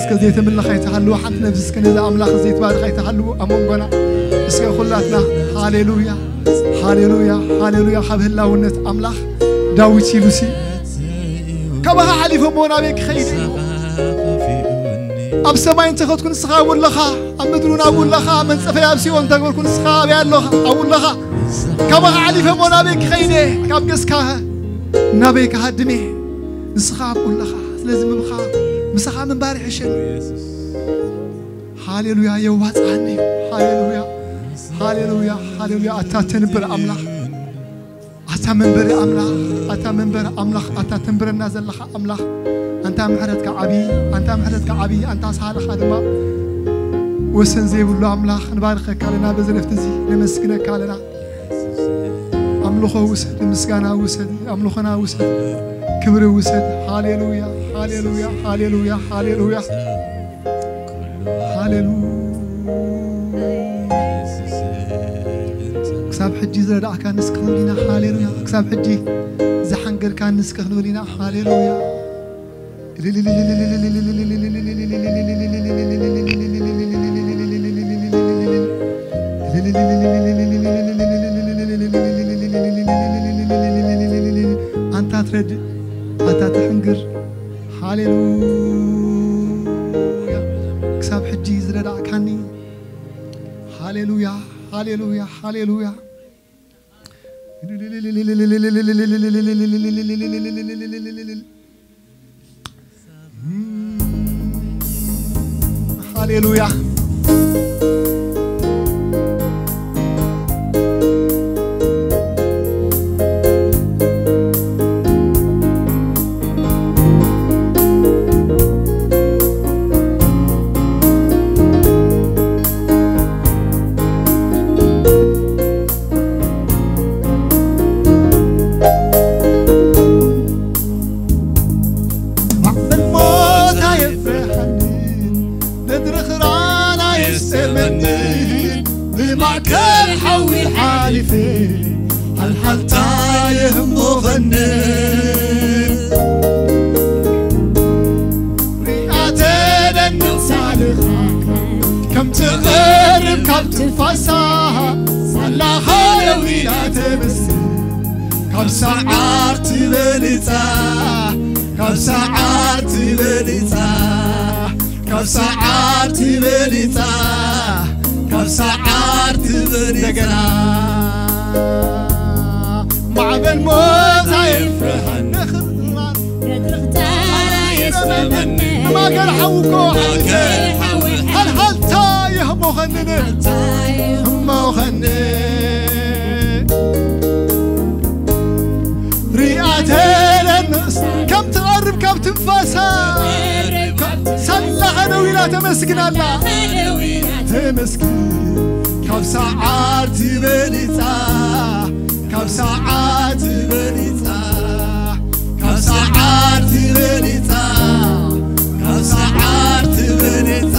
እስከ ዘይተምልኽ ኣይትሃልዎ፣ ሓንቲ ነብሲ እስከ ነዚ ኣምላኽ ዘይትባርኽ ኣይትሃልዎ ኣብ መንጎና። እስከ ኩላትና ሃሌሉያ፣ ሃሌሉያ፣ ሃሌሉያ። ካብ ህላውነት ኣምላኽ ዳዊት ኢሉሲ፣ ካባኻ ሓሊፈ እሞ ናበይ ክኸይድ እየ? ኣብ ሰማይ እንተኸድኩ ንስኻ ኣብኡ ኣለኻ፣ ኣብ ምድሪ እውን ኣብኡ ኣለኻ፣ መንጸፈይ ኣብ ሲኦል እንተገበርኩ ንስኻ ኣበይ ኣለኻ? ኣብኡ ኣለኻ። ካባኻ ሓሊፈ እሞ ናበይ ክኸይድ እየ? ካብ ገጽካ ናበይ ክሃድም እየ? ንስኻ ኣብኡ ኣለኻ። ስለዚ ምምኻ ምሳኻ ምንባር ይሕሸኒ። ሃሌሉያ፣ የዋጽኣኒ እዩ። ሃሌሉያ፣ ሃሌሉያ፣ ሃሌሉያ። ኣታ ተንብር ኣምላኽ፣ ኣታ መንበሪ ኣምላኽ፣ ኣታ መንበሪ ኣምላኽ፣ ኣታ ተንብረና ዘለኻ ኣምላኽ፣ ኣንታ ምሕረትካ ዓቢ፣ ኣንታ ምሕረትካ ዓቢ፣ ኣንታ ሳህልኻ ድማ ወሰን ዘይብሉ ኣምላኽ፣ ንባርኸካ ኣለና። በዚ ረፍቲ እዚ ነመስግነካ ኣለና። ኣምልኾ ውሰድ፣ ምስጋና ውሰድ፣ ኣምልኾና ውሰድ፣ ክብሪ ውሰድ። ሃሌሉያ፣ ሃሌሉያ፣ ሃሌሉያ፣ ሃሌሉያ፣ ሃሌሉያ። ክሳብ ሕጂ ዝረዳእካኒ እስከ ክንብል ኢና። ሃሌሉያ። ክሳብ ሕጂ ዝሓንገድካኒ እስከ ክንብል ኢና። ሃሌሉያ። ኣንታ ትረድእ፣ ኣንታ ትሕንግር። ሃሌሉያ። ክሳብ ሕጂ ዝረዳእካኒ። ሃሌሉያ፣ ሃሌሉያ፣ ሃሌሉያ። ሃሌሉያ። ማዕበል ሞት ኣየፍርሐንን፣ ምድሪ ኽራን ኣየስጥመንን፣ ብማእከል ሓዊ ሓሊፈ፣ ሃልሃልታ የህሞኸንን። ሪኣ ተደንቕ ሳልኻ፣ ከም ትቐርብ ካብ ትንፋሳ፣ ሳላኻ ደው ኢላ ተመስል፣ ካብ ሰዓርቲ በሊጻ፣ ካብ ሰዓርቲ በሊጻ፣ ካብ ሰዓርቲ በሊጻ፣ ካብ ሰዓርቲ በሊጻ። እንደገና ማዕበል ሞት ኣይፍርሃን፣ ነኽብራን ነድርኽ ተራየስ በመነ። ማገር ሓውኮ ማገር ሓዊ ሃልሃልታ የህሞኸንን። ሃልታ የህሞኸንን። ሪኣ ተደንስ ከም ትቐርብ ካብ ትንፋሳ፣ ሳላኻ ደው ኢላ ተመስግን ኣላ። ተመስግን ካብ ሰዓርቲ በሊጻ፣ ካብ ሰዓርቲ በሊጻ፣ ካብ ሰዓርቲ በሊጻ፣ ካብ ሰዓርቲ በሊጻ።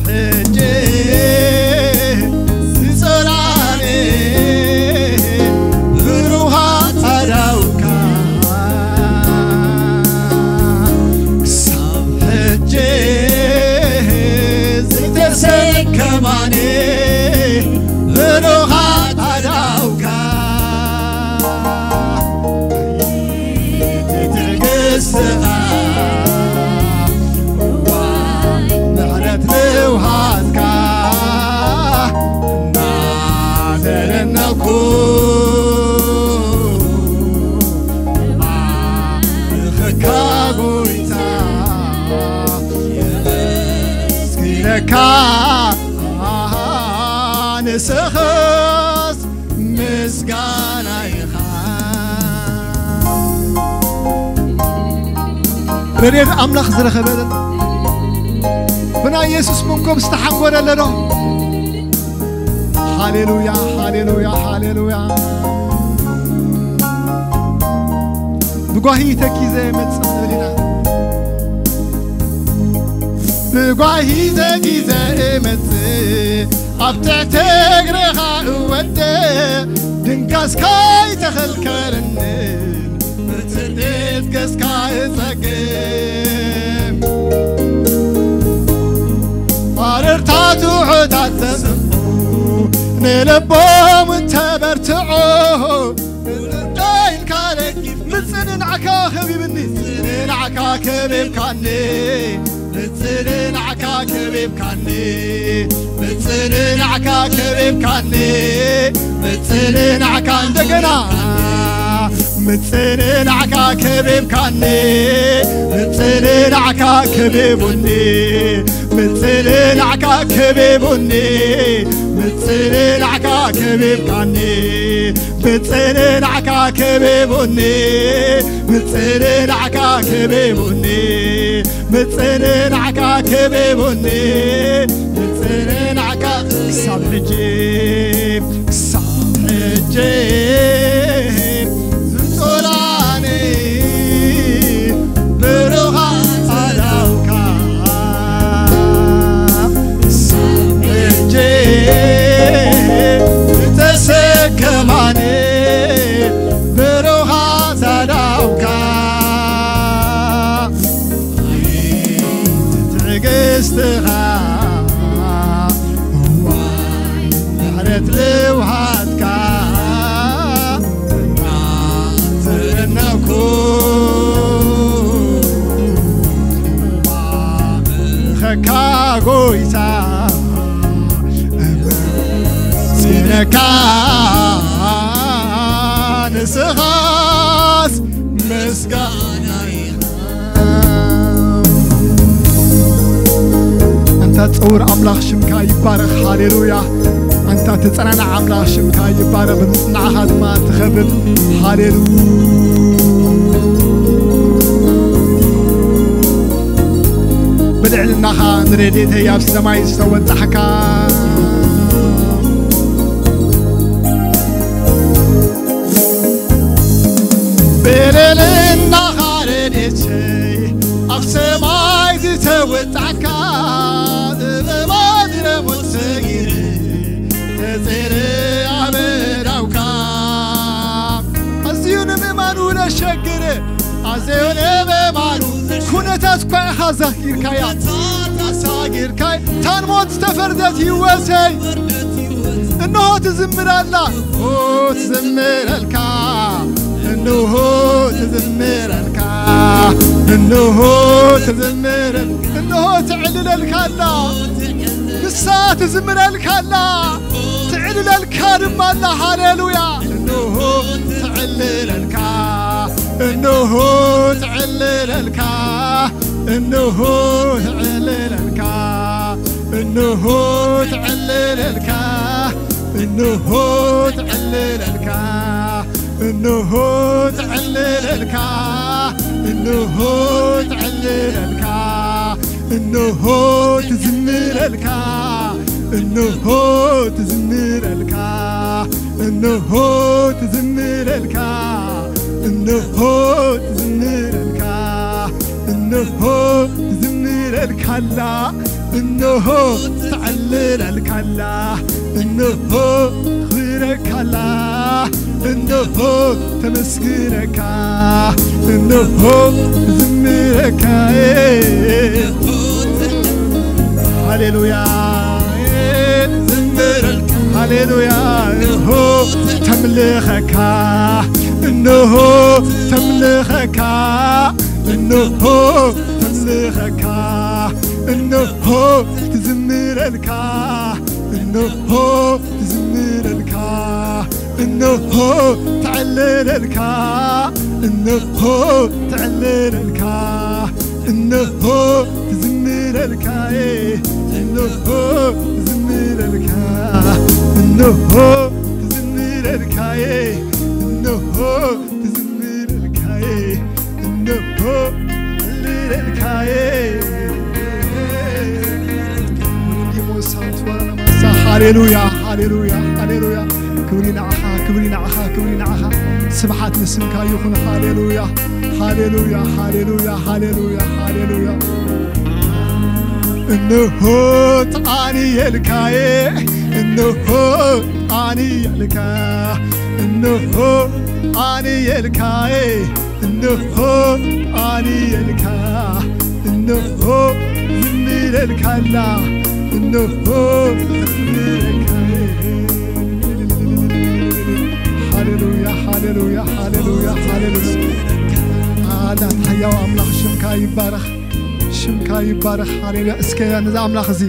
ሕጂ ዝጸላእኒ ብሩሃት ኣዳውካ፣ ክሳብ ሕጂ ዝተሰከማኒ ብሩሃት ኣዳውካ። ትዕግስትኻ እዋይ ምሕረት ልውሃትካ እናተደነቕኩ እባርኸካ ጎይታ የመስግነካ ንስኻስ ምስጋና ኢኻ። ረድኤት ኣምላኽ ዝረኸበ ዘሎ ብናይ የሱስ መንኮብ ዝተሓንጎረ ኣሎ ዶ? ሃሌሉያ፣ ሃሌሉያ፣ ሃሌሉያ። ብጓሂ ተኪዘ እመጽእ ንብል ኢና። ብጓሂ ተኪዘ እመጽእ፣ ኣብ ትሕቲ እግርኻ እወድቕ፣ ድንጋስካ ኣይተኸልከለንን፣ ብትርኢት ገጽካ እጸግብ። ልቦም እንተበርትዖ እንታይ ኢልካ ደጊፍ ምጽኒ ንዓካ ከቢብኒ፣ ምጽኒ ንዓካ ከቢብካኒ፣ ምጽኒ ንዓካ ከቢብካኒ፣ ምጽኒ ንዓካ ከቢብካኒ፣ ምጽኒ ንዓካ እንደገና ምጽኒ ንዓካ ከቢብካኒ፣ ምጽኒ ንዓካ ከቢቡኒ፣ ምጽኒ ንዓካ ከቢቡኒ፣ ምጽኒ ንዓካ ከቢብካኒ፣ ምጽኒ ንዓካ ከቢቡኒ፣ ምጽኒ ንዓካ ከቢቡኒ፣ ምጽኒ ንዓካ ከቢቡኒ፣ ምጽኒ ንዓካ ክሳብ ሕጂ፣ ክሳብ ሕጂ ዝጾላኒ ብሩኻ ኣዳውካ፣ ክሳብ ሕጂ ዝተሰከማኒ ብሩኻ ኣዳውካ። ትዕግስትኻ እዋይ ምሕረት ልውሃትካ እናተደነኩ ባርኸካ ጎይታ እመስግነካ ንስኻስ ምስጋና ኣንታ ጽውር ኣምላኽ ሽምካ ይባረኽ፣ ሃሌሉያ። ኣንታ ተጸናናዕ ኣምላኽ ሽምካ ይባረኽ፣ ብምጽናዕኻ ድማ ትኸብብ፣ ሃሌሉያ። ብልዕልናኻ ንረድኤተይ ኣብ ሰማይ ዝተወጣሕካ፣ ብልዕልናኻ ረድኤተይ ኣብ ሰማይ ዝተወጣሕካ፣ ብባድረ ሞት ሰጊረ ተጸይረ ኣብ ኣእዳውካ። ኣዝዩ ንምእማኑ ለሸግር፣ ኣዝዩ ንምእማኑ ኩነታት እኳ ኢኻ ዘኪርካያ፣ ተሳጊርካይ ታን ሞት ዝተፈርደት ህይወተይ እንሆ ትዝምር ኣላ። እንሆ ትዝምረልካ፣ እንሆ ትዝምረልካ፣ እንሆ ትዝምረል-፣ እንሆ ትዕልለልካ ኣላ። ንሳ ትዝምረልካ ኣላ፣ ትዕልለልካ ድማ ኣላ። ሃሌሉያ። እንሆ ትዕልለልካ፣ እንሆ ትዕልለልካ፣ እንሆ ትዕልለልካ፣ እንሆ ትዕልለልካ፣ እንሆ ትዕልለልካ፣ እንሆ ትዕልለልካ፣ እንሆ ትዕልለልካ፣ እንሆ ትዝምረልካ፣ እንሆ ትዝምረልካ፣ እንሆ ትዝምረልካ፣ እንሆ ትዝምረልካ፣ እንሆ ትዝምረልካ ኣላ፣ እንሆ ተዕልለልካ ኣላ፣ እንሆ ተኽብረካ ኣላ፣ እንሆ ተመስግነካ፣ እንሆ ዝምረካ። ሃሌሉያ፣ ዝምረልካ። ሃሌሉያ፣ እንሆ ተምልኸካ፣ እንሆ ተምልኸካ፣ እንሆ ተምልኸካ፣ እንሆ ትዝምረልካ፣ እንሆ ትዝምረልካ፣ እንሆ ተዕልለልካ፣ እንሆ ተዕልለልካ፣ እንሆ ትዝምረልካየ፣ እንሆ ትዝምረልካ፣ እንሆ ትዝምረልካየ፣ እንሆ ትዝምረልካየ፣ እንሆ ትዝምረልካየ። ሃሌሉያ፣ ሃሌሉያ፣ ሃሌሉያ። ክብሪ ንዓኻ፣ ክብሪ ንዓኻ፣ ክብሪ ንዓኻ። ስብሓት ንስምካ ይኹን። ሃሌሉያ፣ ሃሌሉያ፣ ሃሌሉያ፣ ሃሌሉያ፣ ሃሌሉያ። እንሆ ጣኒ የልካየ፣ እንሆ ጣኒ የልካ፣ እንሆ ጣኒ የልካየ፣ እንሆ ጣኒ የልካ፣ እንሆ ዝምረልካላ፣ እንሆ ዝምረልካየ። ሃሌሉያ፣ ሃሌሉያ፣ ሃሌሉያ። ኣላ ሓያው ኣምላኽ ሽምካ ይባረኽ፣ ሽምካ ይባረኽ። ሃሌሉያ። እስከ ነዚ ኣምላኽ እዚ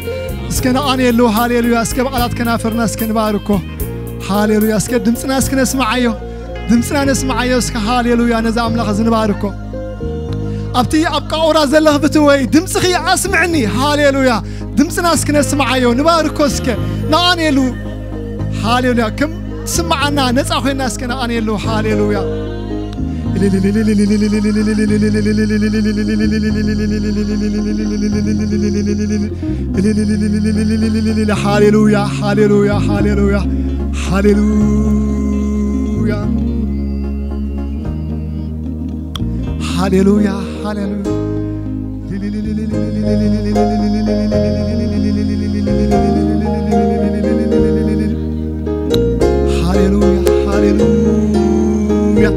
እስከ ነቓንየሉ። ሃሌሉያ። እስከ ብቓላት ከናፈርና እስከ ንባርኮ። ሃሌሉያ። እስከ ድምፅና እስከ ነስምዓዮ፣ ድምፅና ነስምዓዮ። እስከ ሃሌሉያ ነዚ ኣምላኽ እዚ ንባርኮ። ኣብቲ ኣብ ቃቑራ ዘለኽ ብትወይ ድምፅኺ ኣስምዕኒ። ሃሌሉያ። ድምፅና እስኪ ነስምዓዮ፣ ንባርኮ እስከ፣ ነቓንየሉ። ሃሌሉያ። ከም ትስምዓና ነፃ ኮይና እስከ ነቓንየሉ። ሃሌሉያ። ሃሌሉያ፣ ሃሌሉያ፣ ሃሌሉያ፣ ሃሌሉያ። ሃሌሉያ፣ ሃሌሉያ። ሃሌሉያ፣ ሃሌሉያ፣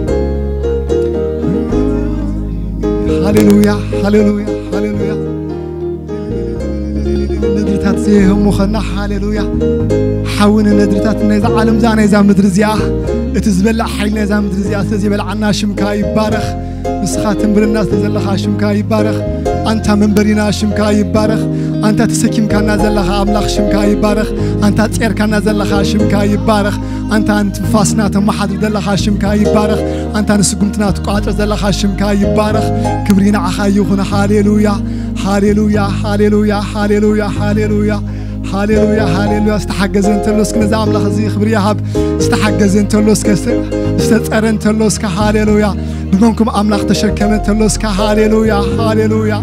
ሃሌሉያ፣ ሃሌሉያ፣ ሃሌሉያ። ነድርታት ዘየህሙኸና፣ ሃሌሉያ። ሓዊ ንነድርታት ናይዛ ዓለም እዚኣ፣ ናይዛ ምድሪ እዚኣ፣ እቲ ዝበልዕ ሓይሊ ናይዛ ምድሪ እዚኣ ስለ ዝበልዓና ሽምካ ይባረኽ። ንስኻ ትንብርና ስለ ዘለኻ ሽምካ ይባረኽ። ኣንታ መንበሪና ሽምካ ይባረኽ። ኣንታ ተሰኪምካና ዘለኻ ኣምላኽ ሽምካ ይባረኽ። ኣንታ ጼርካና ዘለኻ ሽምካ ይባረኽ። ኣንታ ንትንፋስና ተመሓድር ዘለኻ ሽምካ ይባረኽ። ኣንታ ንስጉምትና ትቆጻጸር ዘለኻ ሽምካ ይባረኽ። ክብሪ ንዓኻ ይኹን። ሃሌሉያ፣ ሃሌሉያ፣ ሃሌሉያ፣ ሃሌሉያ፣ ሃሌሉያ። ሃሌሉያ፣ ሃሌሉያ። ዝተሓገዘ እንተሎ እስኪ ነዚ ኣምላኽ እዚ ክብሪ ይሃብ። ዝተሓገዘ እንተሎ እስከ፣ ዝተጸረ እንተሎ እስከ፣ ሃሌሉያ። ብመንኩም ኣምላኽ ተሸከመ እንተሎ እስከ፣ ሃሌሉያ፣ ሃሌሉያ።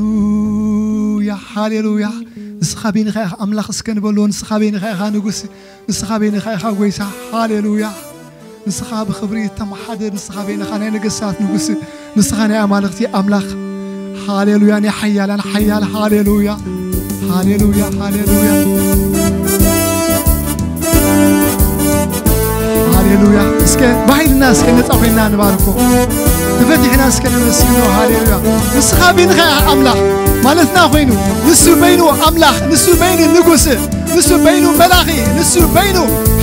ሃሌሉያ፣ ሃሌሉያ። ንስኻ በይንኻ ኢኻ ኣምላኽ እስከ ንበሎ። ንስኻ በይንኻ ኢኻ ንጉስ፣ ንስኻ በይንኻ ኢኻ ጎይታ። ሃሌሉያ። ንስኻ ብኽብሪ ተመሓድር፣ ንስኻ በይንኻ ናይ ነገስታት ንጉስ፣ ንስኻ ናይ ኣማልኽቲ ኣምላኽ። ሃሌሉያ፣ ናይ ሓያላን ሓያል። ሃሌሉያ፣ ሃሌሉያ፣ ሃሌሉያ። ሃሌሉያ። እስከ ባሂልና እስከ ነጻ ኮይና ንባርኮ። ተፈቲሕና እስከ ነመስግኖ። ሃሌሉያ። ንስኻ በይንኻ ኢኻ ኣምላኽ ማለትና ኮይኑ፣ ንሱ በይኑ ኣምላኽ፣ ንሱ በይኑ ንጉስ፣ ንሱ በይኑ መላኺ፣ ንሱ በይኑ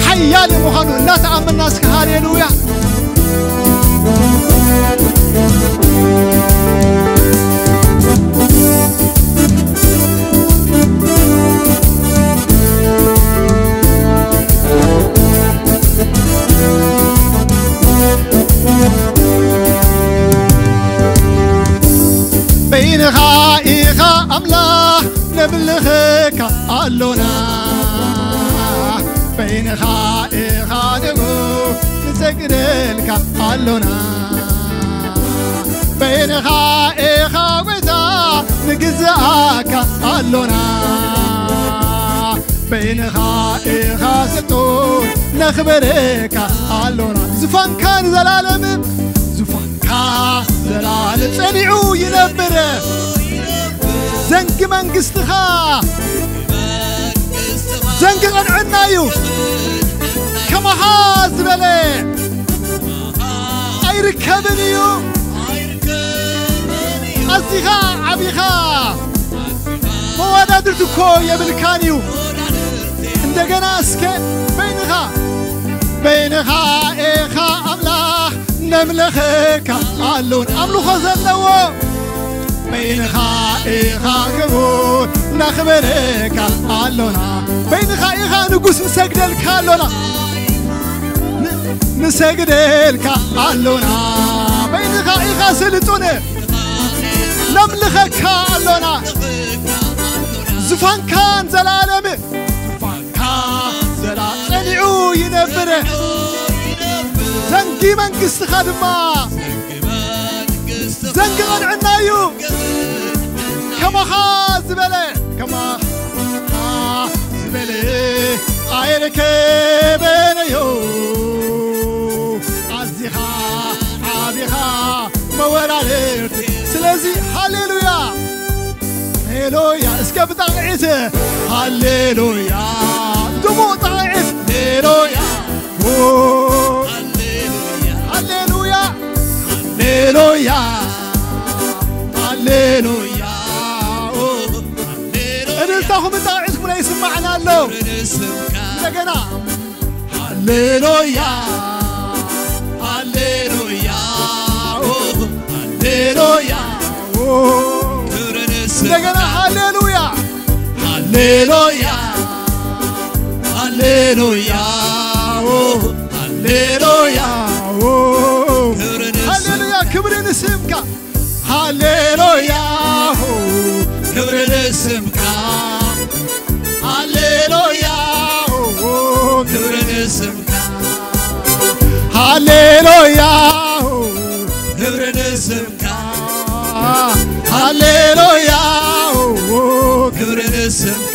ሓያል ምዃኑ እናተኣመና እስከ ሃሌሉያ። በይንኻ ኢኻ ኣምላኽ ነምልኸካ ኣሎና። በይንኻ ኢኻ ንጉስ ንሰግደልካ ኣሎና። በይንኻ ኢኻ ጎይታ ንግዝኣካ ኣሎና። በይንኻ ኢኻ ስልጡን ነኽብረካ ኣሎና። ዙፋንካ ንዘላለም፣ ዙፋንካ ዘላለም ጸኒዑ ይነብር። ዘንጊ መንግስትኻ፣ ዘንጊ ቅንዕና እዩ። ከማኻ ዝበለ ኣይርከብን እዩ። ኣዚኻ ዓቢኻ መወዳድርቲ እኮ የብልካን እዩ። እንደገና እስከ በይንኻ፣ በይንኻ ኢኻ ኣምላኽ ነምልኸካ ኣሎን ኣምልኾ ዘለዎ። በይንኻ ኢኻ ክቡር ነኽብረካ ኣሎና። በይንኻ ኢኻ ንጉስ ንሰግደልካ ኣሎና። ን-፣ ንሰግደልካ ኣሎና። በይንኻ ኢኻ ስልጡን ነምልኸካ ኣሎና። ዙፋንካን ዘላለም ዙፋንካ ዘላ ጸኒዑ ይነብር። ዘንጊ መንግስትኻ ድማ ዘንጊ ቅንዕና እዩ። ከማኻ ዝበለ፣ ከማኻ ዝበለ ኣይርከበን እዩ። ኣዚኻ ዓቢኻ መወዳድርቲ። ስለዚ ሃሌሉያ፣ ሃሌሉያ። እስከ ብጣቕዒት ሃሌሉያ፣ ድሙቕ ጣቕዒት። ሃሌሉያ፣ ኦ፣ ሃሌሉያ፣ ሃሌሉያ፣ ሃሌሉያ፣ ሃሌሉያ። ኦ፣ ሃሌሉያ። እልልታኹም እንጣቂዕኩም ይስማዕና ኣሎ። ክብሪ ንስምካ። እንደገና። ሃሌሉያ፣ ሃሌሉያ፣ ኦ፣ ሃሌሉያ፣ ኦ። ክብሪ ንስምካ። እንደገና ሃሌሉያ። ሃሌሉያ፣ ሃሌሉያ፣ ኦ፣ ሃሌሉያ፣ ኦ። ክብሪ ንስምካ። ሃሌሉያ፣ ክብሪ ንስምካ። ሃሌሉያ፣ ኦ፣ ክብሪ ንስምካ። ሃሌሉያ፣ ኦ፣ ክብሪ ንስምካ። ሃሌሉያ፣ ኦ፣ ክብሪ ንስምካ። ሃሌሉያ፣ ኦ፣ ክብሪ ንስምካ።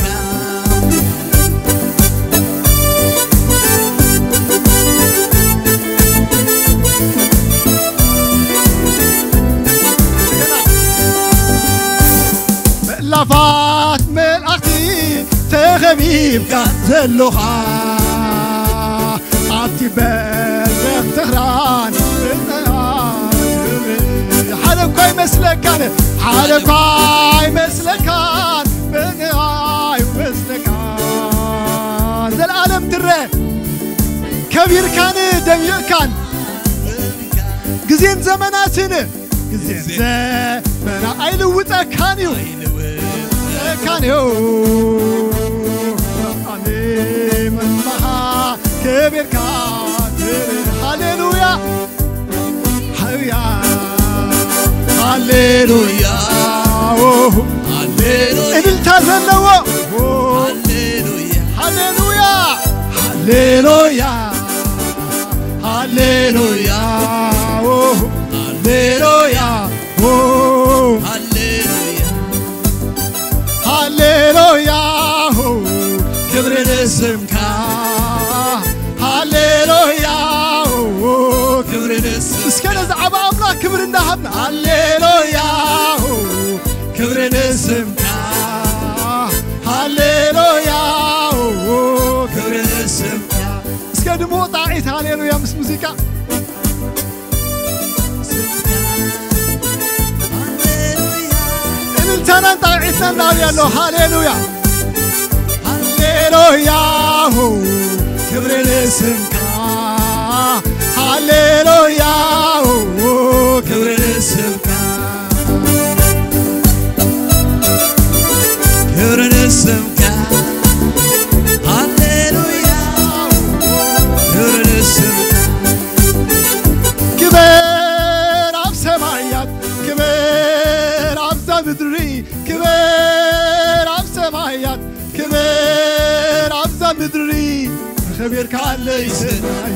ብእላፋት መላእኽቲ ተኸቢብካ ዘለኻ ኣብቲ በረኽ ተኽራን ሓደ እኳ ኣይመስለካን፣ ሓደ እኳ ኣይመስለካን፣ ኣይመስለካን። ዘልኣለም ትረ ከቢርካን ደሚቕካን ግዜን ዘመናትን ግዜን ዘመና ኣይልውጠካን እዩ። ኣይልውጠካን እዩ። ኣሜን። መማኻ ከቢርካ ሃሌሉያ። ሃያ ሃሌሉያ። ሃሌሉያ። እልልታ ዘለዎ። ሃሌሉያ። ሃሌሉያ። ሃሌሉያ። ሃሌሉያ። ሃሌሉያ። ሃሌሉያ። ሃሌሉያ። ክብሪ ንስምካ። ሃሌሉያ። ክብሪ ንስምካ። እስከ ነዚ ዓቢ ኣምላኽ ክብሪ እንዳሃብና። ሃሌሉያ። ክብሪ ንስምካ። ሃሌሉያ። ክብሪ ንስምካ። እስከ ድሙቕ ጣዕዒት ሃሌሉያ ምስ ሙዚቃ። እልልታናን ጣቕዒትናን ናብያ ኣሎ። ሃሌሉያ፣ ሃሌሉያ፣ ክብሪ ንስምካ። ሃሌሉያ፣ ክብሪ ንስምካ። ክብሪ ንስምካ። ሃሌሉያ፣ ክብሪ ንስምካ። ክብር ኣብ ሰማያት፣ ክብር ኣብዛ ምድሪ፣ ክብር ኣብ ሰማያት፣ ክብር ኣብዛ ምድሪ። ተኸቢርካ ኣለይ ሰናይ፣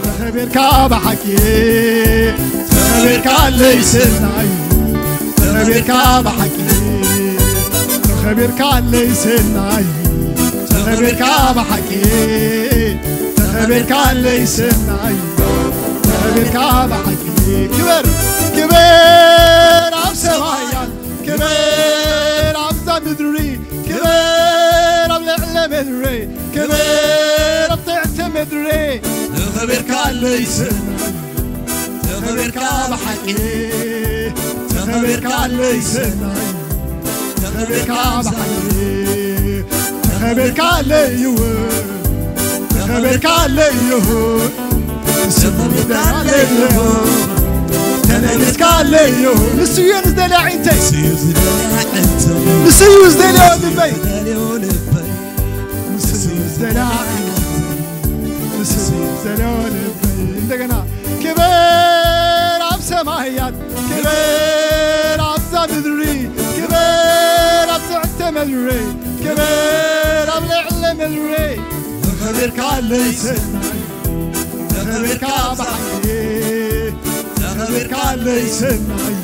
ተኸቢርካ ብሓቂ፣ ተኸቢርካ ኣለይ ሰናይ፣ ተኸቢርካ ብሓቂ፣ ተኸቢርካ ኣለይ ሰናይ፣ ተኸቢርካ ብሓቂ፣ ተኸቢርካ ኣለይ ሰናይ፣ ተኸቢርካ ብሓቂ። ክብር፣ ክብር ኣብ ሰማያት፣ ክብር ኣብዛ ምድሪ፣ ክብር ኣብ ልዕሊ ምድሪ፣ ክብር ኣብ ትሕቲ ምድሪ። ተኸቢርካ ኣለይ ሰናይ፣ ተኸቢርካ ብሓቂ፣ ተኸቢርካ ኣለይ ሰናይ፣ ተኸቢርካ ብሓቂ፣ ተኸቢርካ ኣለይ ይሁን፣ ተኸቢርካ ኣለይ ይሁን። ተነግስካ ኣለዮ። ንሱ እየ ዝደልያ ዒንተይ። ንሱ እዩ ዝደልዮ ልበይ። ንሱ እዩ ዝደልያ ዒንተይ። ንሱ እዩ ዝደልዮ ልበይ። እንደገና ክብር ኣብ ሰማያት፣ ክብር ኣብዛ ምድሪ፣ ክብር ኣብ ትሕቲ ምድሪ፣ ክብር ኣብ ልዕሊ ምድሪ። ተኸቢርካ ኣለይ ሰናይ፣ ተኸቢርካ ብሓቂ፣ ተኸቢርካ ኣለይ ሰናይ፣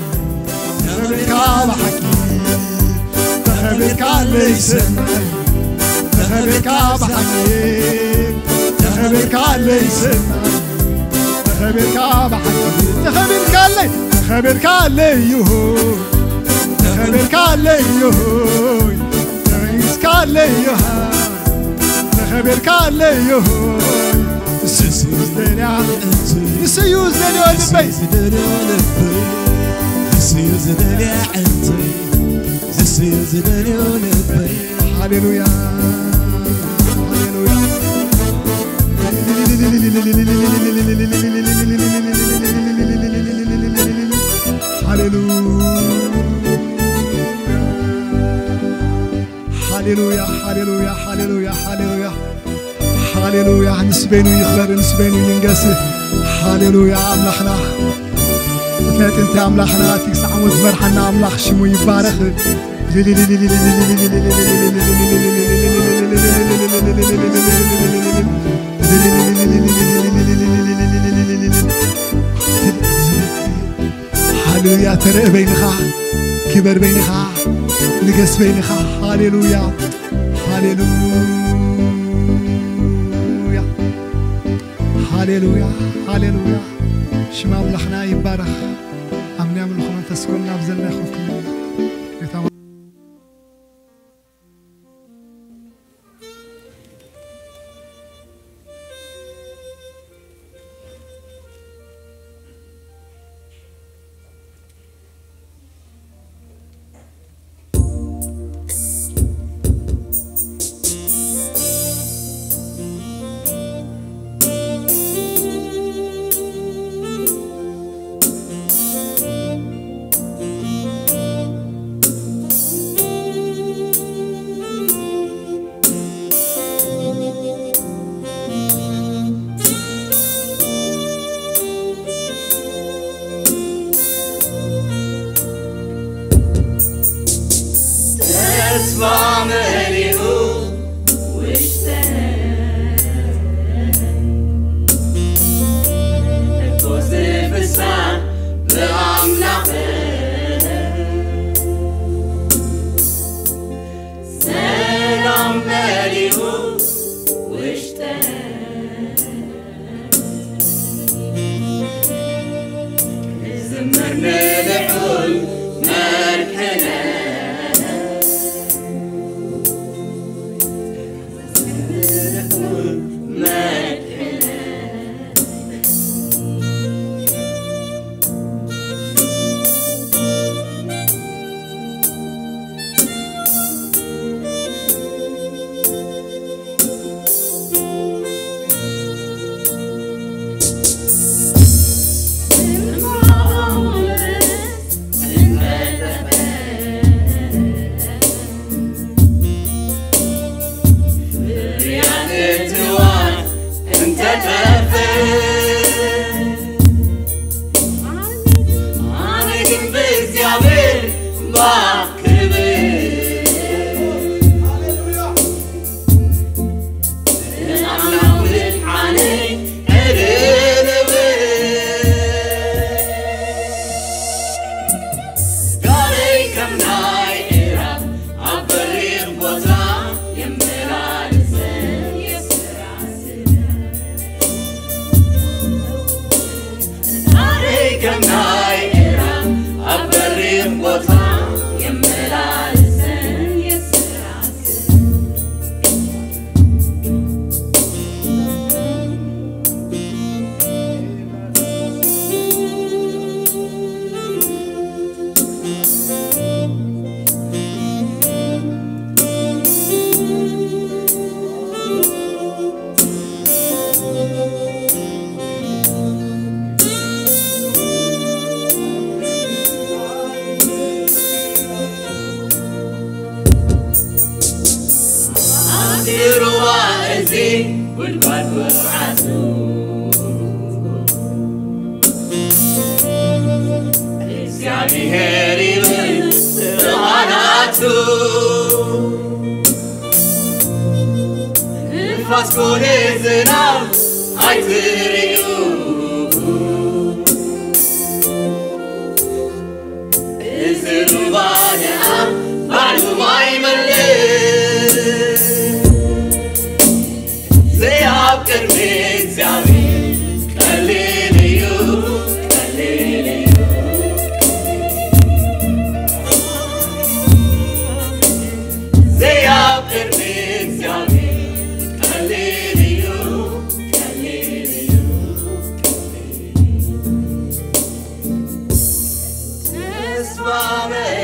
ተኸቢርካ ብሓቂ፣ ተኸቢርካ ኣለይ ሰናይ፣ ተኸቢርካ ብሓቂ፣ ተኸቢርካ ኣለይ ሰናይ፣ ተኸቢርካ ብሓቂ፣ ተኸቢርካ ኣለይ፣ ተኸቢርካ ኣለይ ይሁን፣ ተኸቢርካ ኣለይ ይሁን፣ ተኸቢርካ ኣለይ ይሁን። ከቤልካ ኣለዮ ንስዩ ዝደልያ ንስዩ ዝደልዮ ልበይ ዝደልዮ ልበይ ንስዩ ዝደልያ ዕንተይ ንስዩ ዝደልዮ ልበይ ሃሌሉያ ሃሌሉያ ሃሌሉያ ሃሌሉያ ሃሌሉያ ሃሌሉያ ሃሌሉያ ንስበይኑ ይኽበር ንስበይኑ ይንገስ ሃሌሉያ ኣምላኽና እቲ ናይ ጥንቲ ኣምላኽና እቲ ክሳዕ ሞት ዝመርሓና ኣምላኽ ሽሙ ይባረኽ ሃሌሉያ ተረእ በይንኻ ክበር በይንኻ ንገስ በይንኻ ሃሌሉያ ሃሌሉያ ሃሌሉያ ሃሌሉያ ሽም ኣምላኽና ይባረኽ ኣምንያ ምልኹ መንፈስ ኮን ናብ ዘለና ይኸፍኩ ጌታ ተስፋ መሊኡ ውሽጠይ እኮ ዝፍሳ ብኣምላኽ ሰላም መሊኡ ውሽጠይ ክዝምር ንልዑል መድሕነ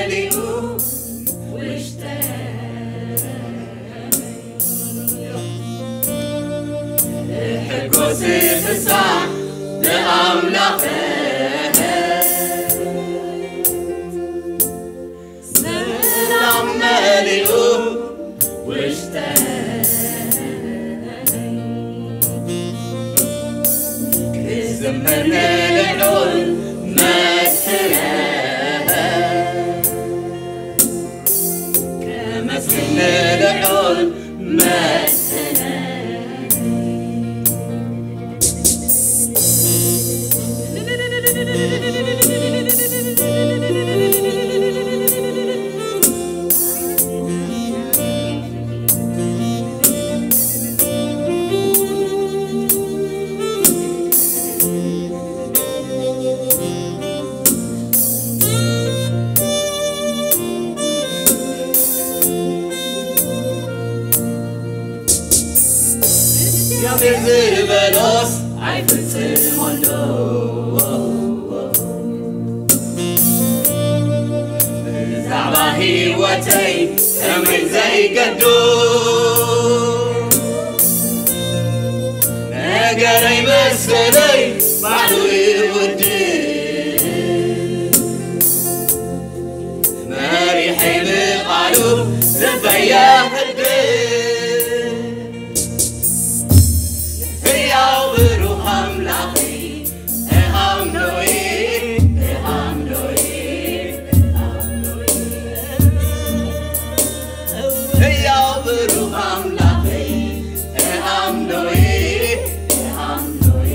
መሊኡ ውሽጠይ ሕጎስ ፍሳሕ ብኣምላኸይ ሰላም መሊኡ ውሽጠይ ክዝምር ንልዑል መድሕነይ ከመስግን ንልዑል መድሕነይ እግዚኣብሔር ዝበሎስ ኣይፍጽሞን ዶ? ብዛዕባ ህይወተይ ከመይ ዘይገዱ ነገረይ መሰለይ ባዕሉ ይውድእ መሪሐይ ብቓሉ ልበይ የሕድስ ህያው ብሩኽ ኣምላኸይ እኣምኖይ እኣምኖይ ህያው ብሩኽ ኣምላኸይ እኣምኖይ እኣምኖይ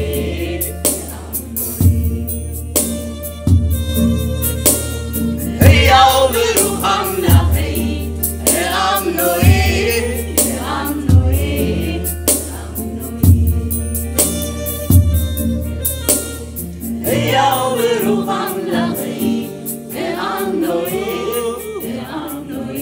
ህያው ብሩኽ ኣምላኸይ እኣምኖይ እኣምኖይ ህያው ብሩኽ ኣምላኸይ እኣምኖይ እኣምኖይ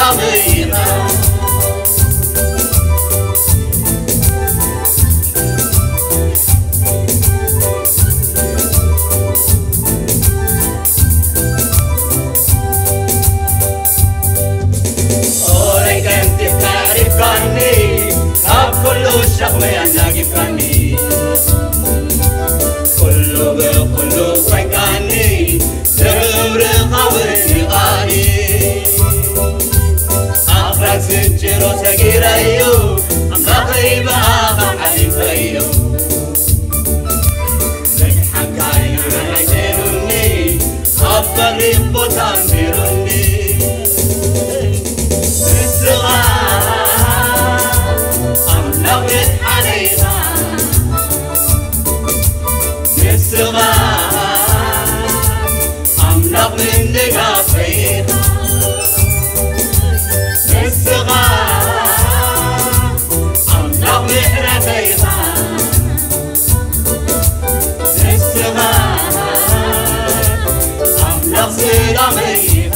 ኣበይኻ? ኦረይ ቀንጢብካ ሪፍካኒ፣ ካብ ኩሉ ሸኽመይ ኣናጊፍካኒ። ኩሉ ብኩሉ ኮይንካኒ፣ ንኽብርኻ ወሲኻኒ። ኣኽራን ስንጭሮ ሰጊረዮ፣ ኣምላኸይ ብኣኻ ሓሊፈዮ። መድሓንካይ ንዓይ ሸይሩኒ፣ ኣብ በሪኽ ቦታ ኣንቢሩኒ። ንስኻ ኣምላኽ መድሓነይ ኢኻ። ንስኻ ኣምላኽ ምንጋሰይ ኢኻ። ንስኻ ኣምላኽ ምሕረተይ ኢኻ። ንስኻ ኣምላኽ ሰላመይ ኢኻ።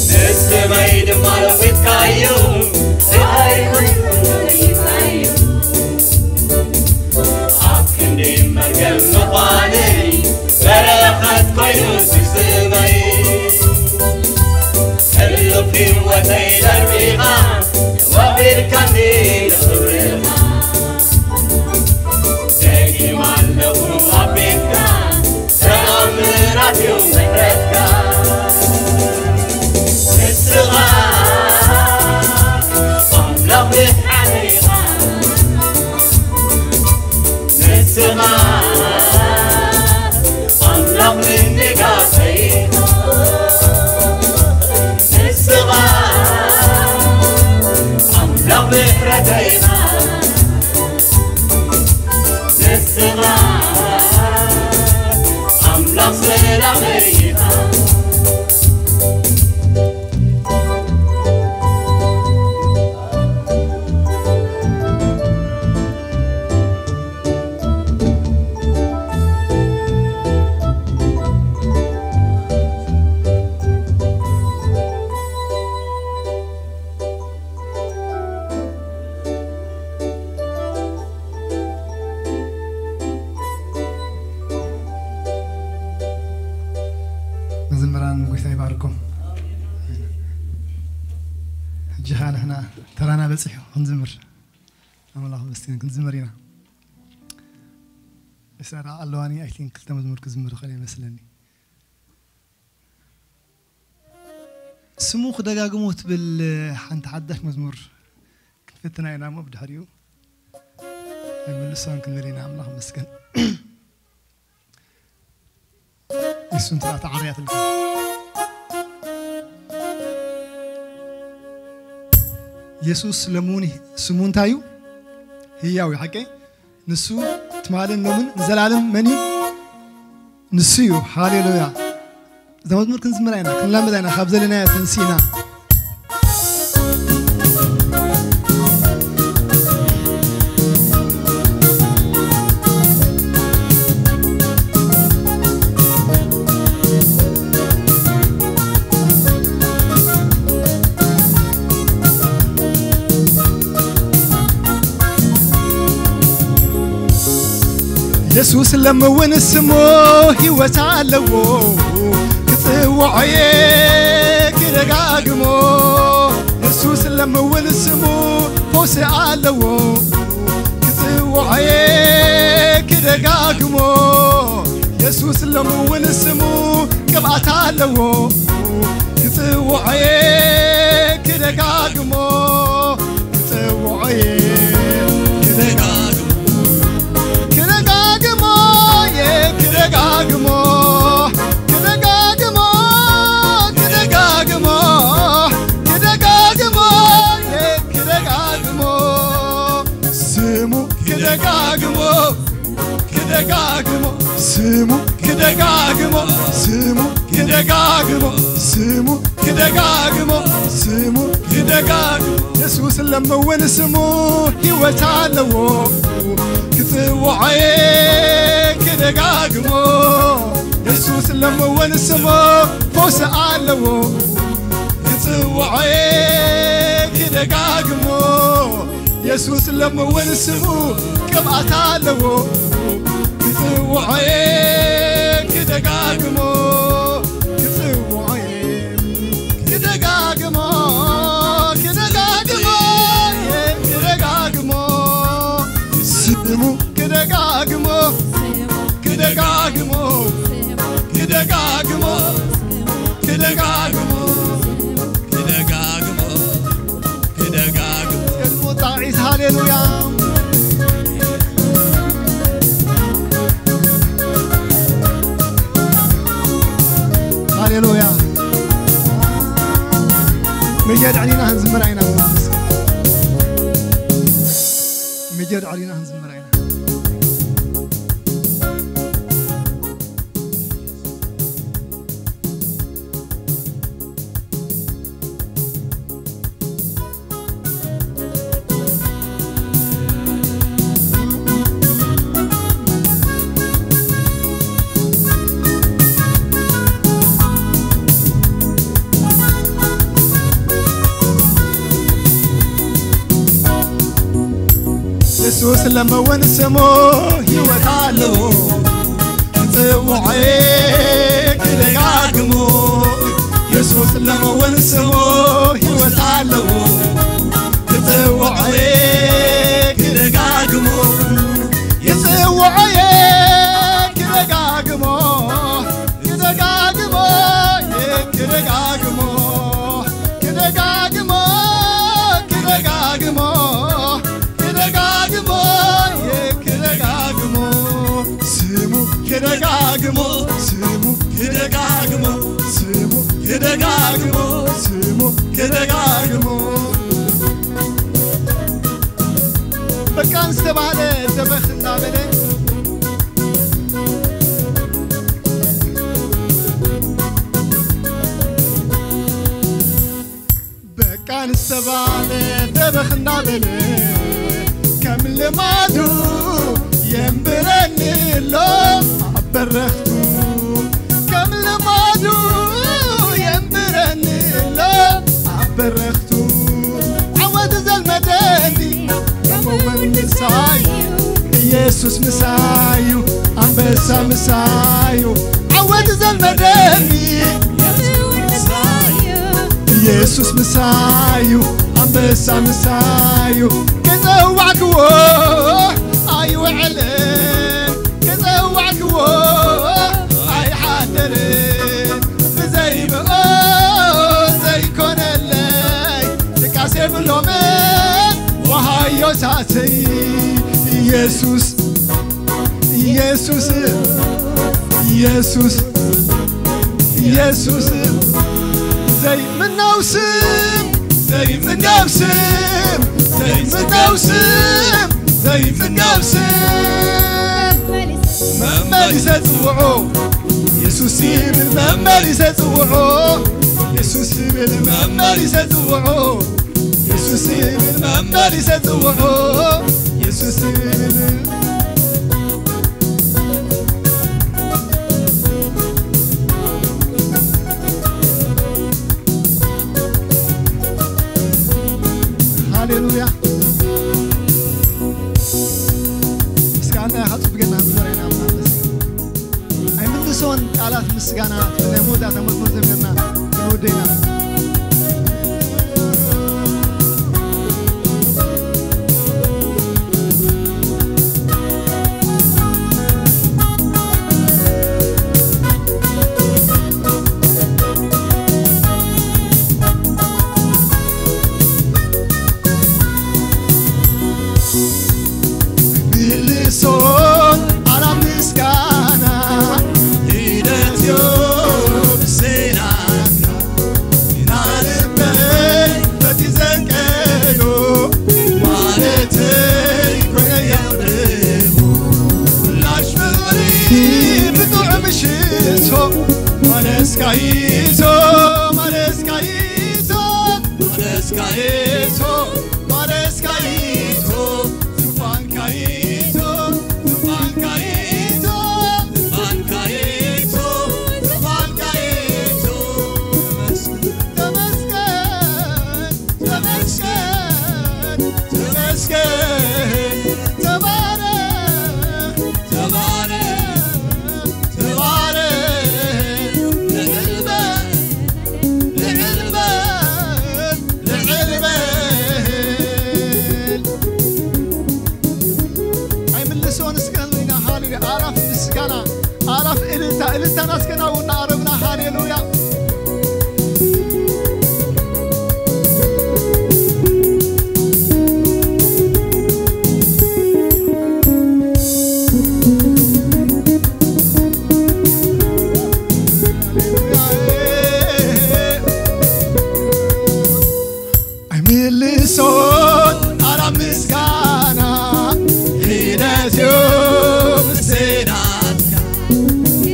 ንስመይ ድማ ለዊጥካዮ፣ ጸሓይ ኮይኑ ለዊጥካዮ። ኣብ ክንዲ መርገም ምዃነይ፣ በረኸት ኮይኑ ስስመይ። ሕሉፍ ህይወተይ ደርቢኻ፣ ወፊርካኒ ንኽብርኻ። ደጊም ኣለኹ ኣብ ቤትካ፣ ተኣምራት እዩ ምሕረትካ። ንስኻ ኣምላኽ ምድሓነይ ኢኻ። ንስኻ ኣምላኽ ምንጋሰይ ኢኻ። ንስኻ ኣምላኽ ምሕረተይ ኢኻ። ንስኻ ኣምላኽ ሰላመይ ኢኻ። መዘምራን ጎይታ ይባርኮም። ሕጂ ኸዓ ንሕና ተራና በፂሑ ክንዝምር፣ ኣምላኽ መስገን ክንዝምር ኢና። ኢሳራ ኣለዋኒ፣ I think፣ ክልተ መዝሙር ክዝምር ይኽእል ይመስለኒ። ስሙ ክደጋግሞ ትብል ሓንቲ ሓዳሽ መዝሙር ክንፍትና ኢና እሞ ብድሕሪኡ ኣይምልሶን ክንብል ኢና። ኣምላኽ መስገን። የሱስ እንተ ተዓርያትልካ። የሱስ ለምውን ስሙ እንታይ እዩ? ህያው እዩ፣ ሓቀይ። ንሱ ትማልን ሎምን ንዘላለም መን እዩ? ንሱ እዩ። ሃሌሉያ። እዛ መዝሙር ክንዝምራ ኢና፣ ክንላመዳ ኢና፣ ካብ ዘለናዮ ተንሲእና። የሱስ ለምውን ስሙ ህይወት ኣለዎ፣ ክጽውዖ እየ ክደጋግሞ። የሱስ ለምውን ስሙ ፈውሲ ኣለዎ፣ ክጽውዖ እየ ክደጋግሞ። የሱስ ለምውን ስሙ ቅብኣት ኣለዎ፣ ክጽውዖ እየ ክደጋግሞ። ክጽውዖ እየ ክደጋግሞ፣ ክደጋግሞ እየ ክደጋግሞ፣ ክደጋግሞ፣ ክደጋግሞ፣ ክደጋግሞ እየ ክደጋግሞ። ስሙ ክደጋግሞ፣ ክደጋግሞ፣ ስሙ ክደጋግሞ፣ ስሙ ክደጋግሞ ስሙ ክደጋግሞ ስሙ ክደጋግሞ የሱስ ለመወን ስሙ ህይወት ኣለዎ ክጽውዖየ ክደጋግሞ የሱስ ለመወን ስሙ ፈውስ ኣለዎ ክጽውዖየ ክደጋግሞ የሱስ ለመወን ስሙ ቅብኣት ኣለዎ ክጽውዖየ ክደጋግሞ ክጽውዖየ ክደጋግሞ ክደጋግሞ ክደጋግሞ ስሙ ክደጋግሞ ክደጋግሞ ክደጋግሞ ክደጋግሞ ክደጋግሞ ክደጋግሞ ቅድሙ ጣዒስ ሃሌሉያ ሃሌሉያ መጀድ ዕሊና ክንዝምር ኢና መጀድ ዕሊና ክንዝምር ኢና የሱስ ለመወን ስሙ ህይወት ኣለዎ ክጽውዖ ክደጋግሞ የሱስ ለመወን ስሙ ህይወት ኣለዎ ክጽውዖ ክደጋግሞ ክጽውዖ ክደጋግሞ ክደጋግሞ ክደጋግሞ ክደጋግሞ ክደጋግሞ ክደጋግሞ ክደጋግሞ ስሙ ክደጋግሞ ስሙ ክደጋግሞ ስሙ ክደጋግሞ ስሙ ክደጋግሞ በቃ ዝተባህለ ደበኽ እንዳበለ በቃ ዝተባለ ደበኽ እንዳበለ ከም ልማዱ የንብረኒ ኣሎ ኣብ በረኽቱ ከም ልማዱ የንብረኒ ኣሎ ኣብ በረኽቱ ዓወት ዘልመደኒ የመወን ምሳዩ ኢየሱስ ምሳዩ ኣንበሳ ምሳዩ ዓወት ዘልመደኒ ኢየሱስ ምሳዩ ኣንበሳ ምሳዩ ክጸዋዕክዎ ኣይውዕልን ክጸዋዕክዎ ኣይሓድርን ብዘይብኦ ዘይኮነለይ ድቃስ የብሎምን ወሃዮሳተይ ኢየሱስ ኢየሱስ ኢየሱስ ኢየሱስ ዘይምነው ስም ዘይምነው ስም ዘይምነው ስም ዘይምነው ስም መመሊሰ ጽውዖ ኢየሱስ ይብል መመሊሰ ጽውዖ ኢየሱስ ይብል መመሊሰ ጽውዖ ኢየሱስ ይብል መመሊሰ ጽውዖ ኢየሱስ ይብል ሃሌሉያ ምስጋና ያኸጽብገና ዝበረና ኣይምልሶን ቃላት ምስጋና ናይ መወዳእታ መዝሙር ዘሚርና ክንወደና ምልሶን ኣራ ምስጋና ሂደትዮ ብሰናካ ኢቶ ማለስካ ኢቶ ማለስካ ኢቶ ማለስካ ኢቶ ዙፋንካ ኢቶ ዙፋንካ ኢቶ ዙፋንካ ኢቶ ዙፋንካ ኢቶ ተመስገን ተመስገን ተመስገን ተባረክ ተባረክ ተባረክ ልዕል በል ልዕል በል ልዕል በል ኣይምልሶን እስከ ህሊና ሃሌሉያ ኣላፍ ምስጋና ኣላፍ እልልታ እልልታና እስከ ናብኡ እናኣረብና ሃሌሉያ ኣይምልሶን ኣራ ምስጋና ሒደትዮ ምስናትካ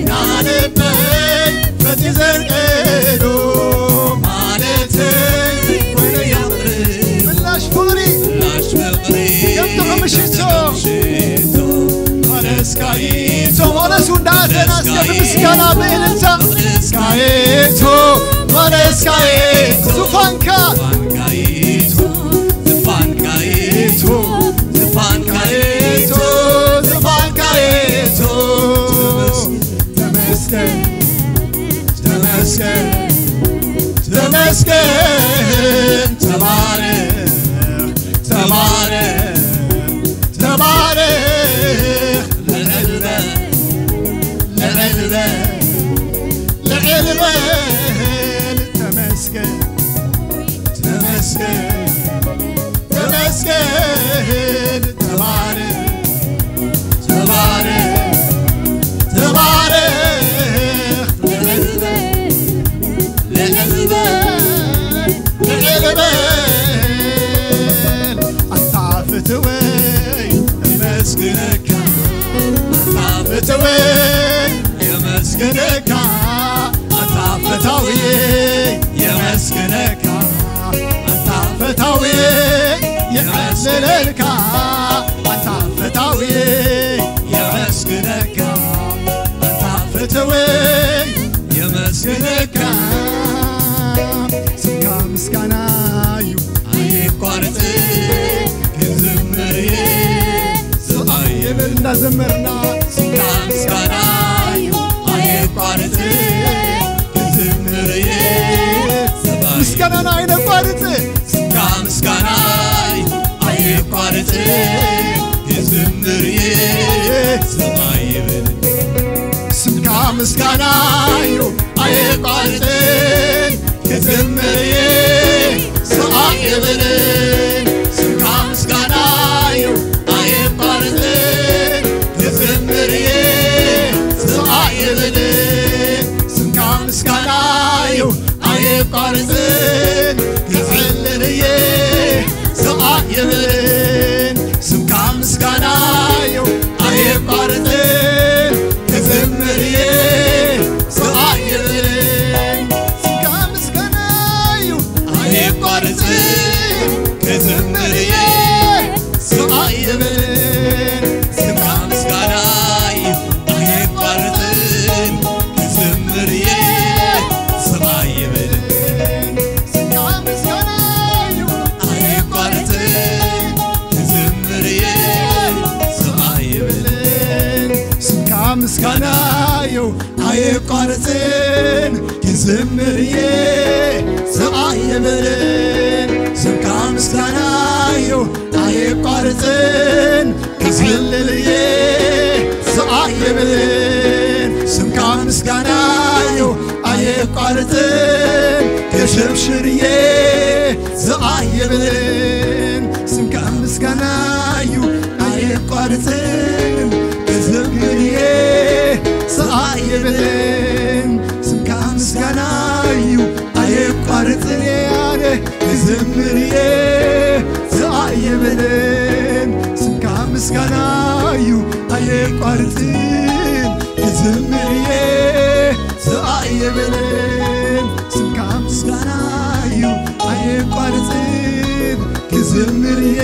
ናልበይ ፈቲ ዘንቀዶ ማለተይ ወደ ያምር ምላሽ ፍቕሪ ምላሽ ፍቕሪ ከምቲ ከምሽቶ ማለስካይቶ ማለሱ እንዳተናስከ ብምስጋና ብእልልታ ማለስካይቶ ማለስካይቶ ዙፋንካ ፋንካይቶ ዝፋንካይቶ ዝፋንካይቶ ዝፋንካይቶ ተመስገን ተመስገን ተመስገን ተባረክ ተባረክ ተባረክ ልዕል በል ልዕል በል ልዕል በል ተመስገን ተመስገን ተመስገን ተባረክ ተባረክ ተባረክ ልዕል በል ልዕል በል ልዕል በል ኣንታ ፍትወይ እመስግነካ ኣንታ ፍትወይ የመስግነካ ኣንታ ፈታዊ የመስግነካ ኣንታ ፈታዊ የዕልለልካ ኣንታ ፈታዊ የመስግነካ ኣንታ ፈተወይ የመስግነካ ስምካ ምስጋና እዩ ኣይቋርጽ ክዝምር እየ ስቓይ የብል እንዳዘመርና ስምካ ምስጋና እዩ ኣይቋርጽ ክዝምር እየ ስቓይ ምስጋናና ኣይነቋርጽ ስምካ ምስጋናይ ኣይቋርጽ ክዝምር እየ ስቕ ኣይብልን ስምካ ምስጋናዩ ኣይቋርጽን ክዝምር እየ ስቕ ኣይብልን ስምካ ምስጋናዩ ኣይቋርጽን ክዝምር እየ ስቕ ኣይብልን ስምካ ምስጋናዩ ኣይቋርጽን ክዕልል እየ ስቓ የብልን ስምካ ምስጋና እዩ ኣይቋርጽን ክዝምር እየ ስቓ የብልን ስምካ ምስጋና እዩ ኣይቋርጽን ክዝምር እየ ስቓ የብልን ስምካ ምስጋና እዩ ኣይቋርጽን ክዝምር እየ ስቓ የብልን ስምካ ምስጋና እዩ ኣይቋርጽን ክዝምር እየ ስቓ የብልን ስምካ ምስጋና እዩ ኣይቋርጽን ክዝምር እየ ስቓ የብልን ስምካ ምስጋና እዩ ኣይቋርጽን ክዝልል እየ ስቓ የብልን ስምካ ምስጋና እዩ ኣይቋርጽን ክሽርሽር እየ ስቓ የብልን ስምካ ምስጋና እዩ ኣይቋርጽን ክዝምር እየ ስቓ የብልን ስምካ ምስጋና እዩ ኣይቋርጽን እየ ኣነ ክዝምር እየ ስቓ የብልን ስምካ ምስጋና እዩ ኣይቋርጽን ክዝምር እየ ስኣየበለን ስምካ ምስጋና እዩ ኣየቋርፅን ክዝምር እየ።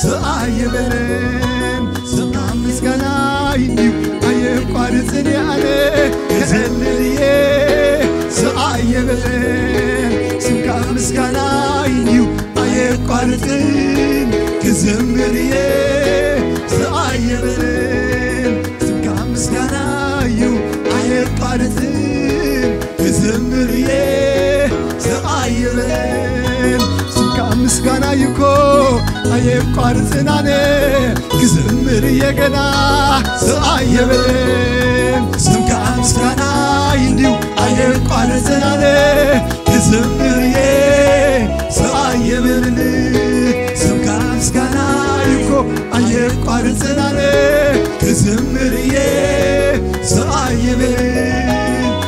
ስኣየበለን ስምካ ምስጋና እዩ ኣየቋርፅን ያለ ክዘልል እየ። ስኣየበለን ስምካ ምስጋና እዩ ኣየቋርፅን ክዝምር እየ። ስኣየበለን ስምካ ምስጋና እዩ ኣየቋርፅን ክዝምር እየ። ስኣየበለን ስምካ ምስጋና እዩ እኮ ኣየቋርፅን ኣነ ክዝምር እየ ገና። ስኣየበለን ስምካ ምስጋና እዩ ኣየቋርፅን ኣነ ክዝምር እየ። ስኣየበለን ስምካ ምስጋና እዩ እኮ ኣየቋርፅን ኣነ ክዝምር እየ። ስኣየበለን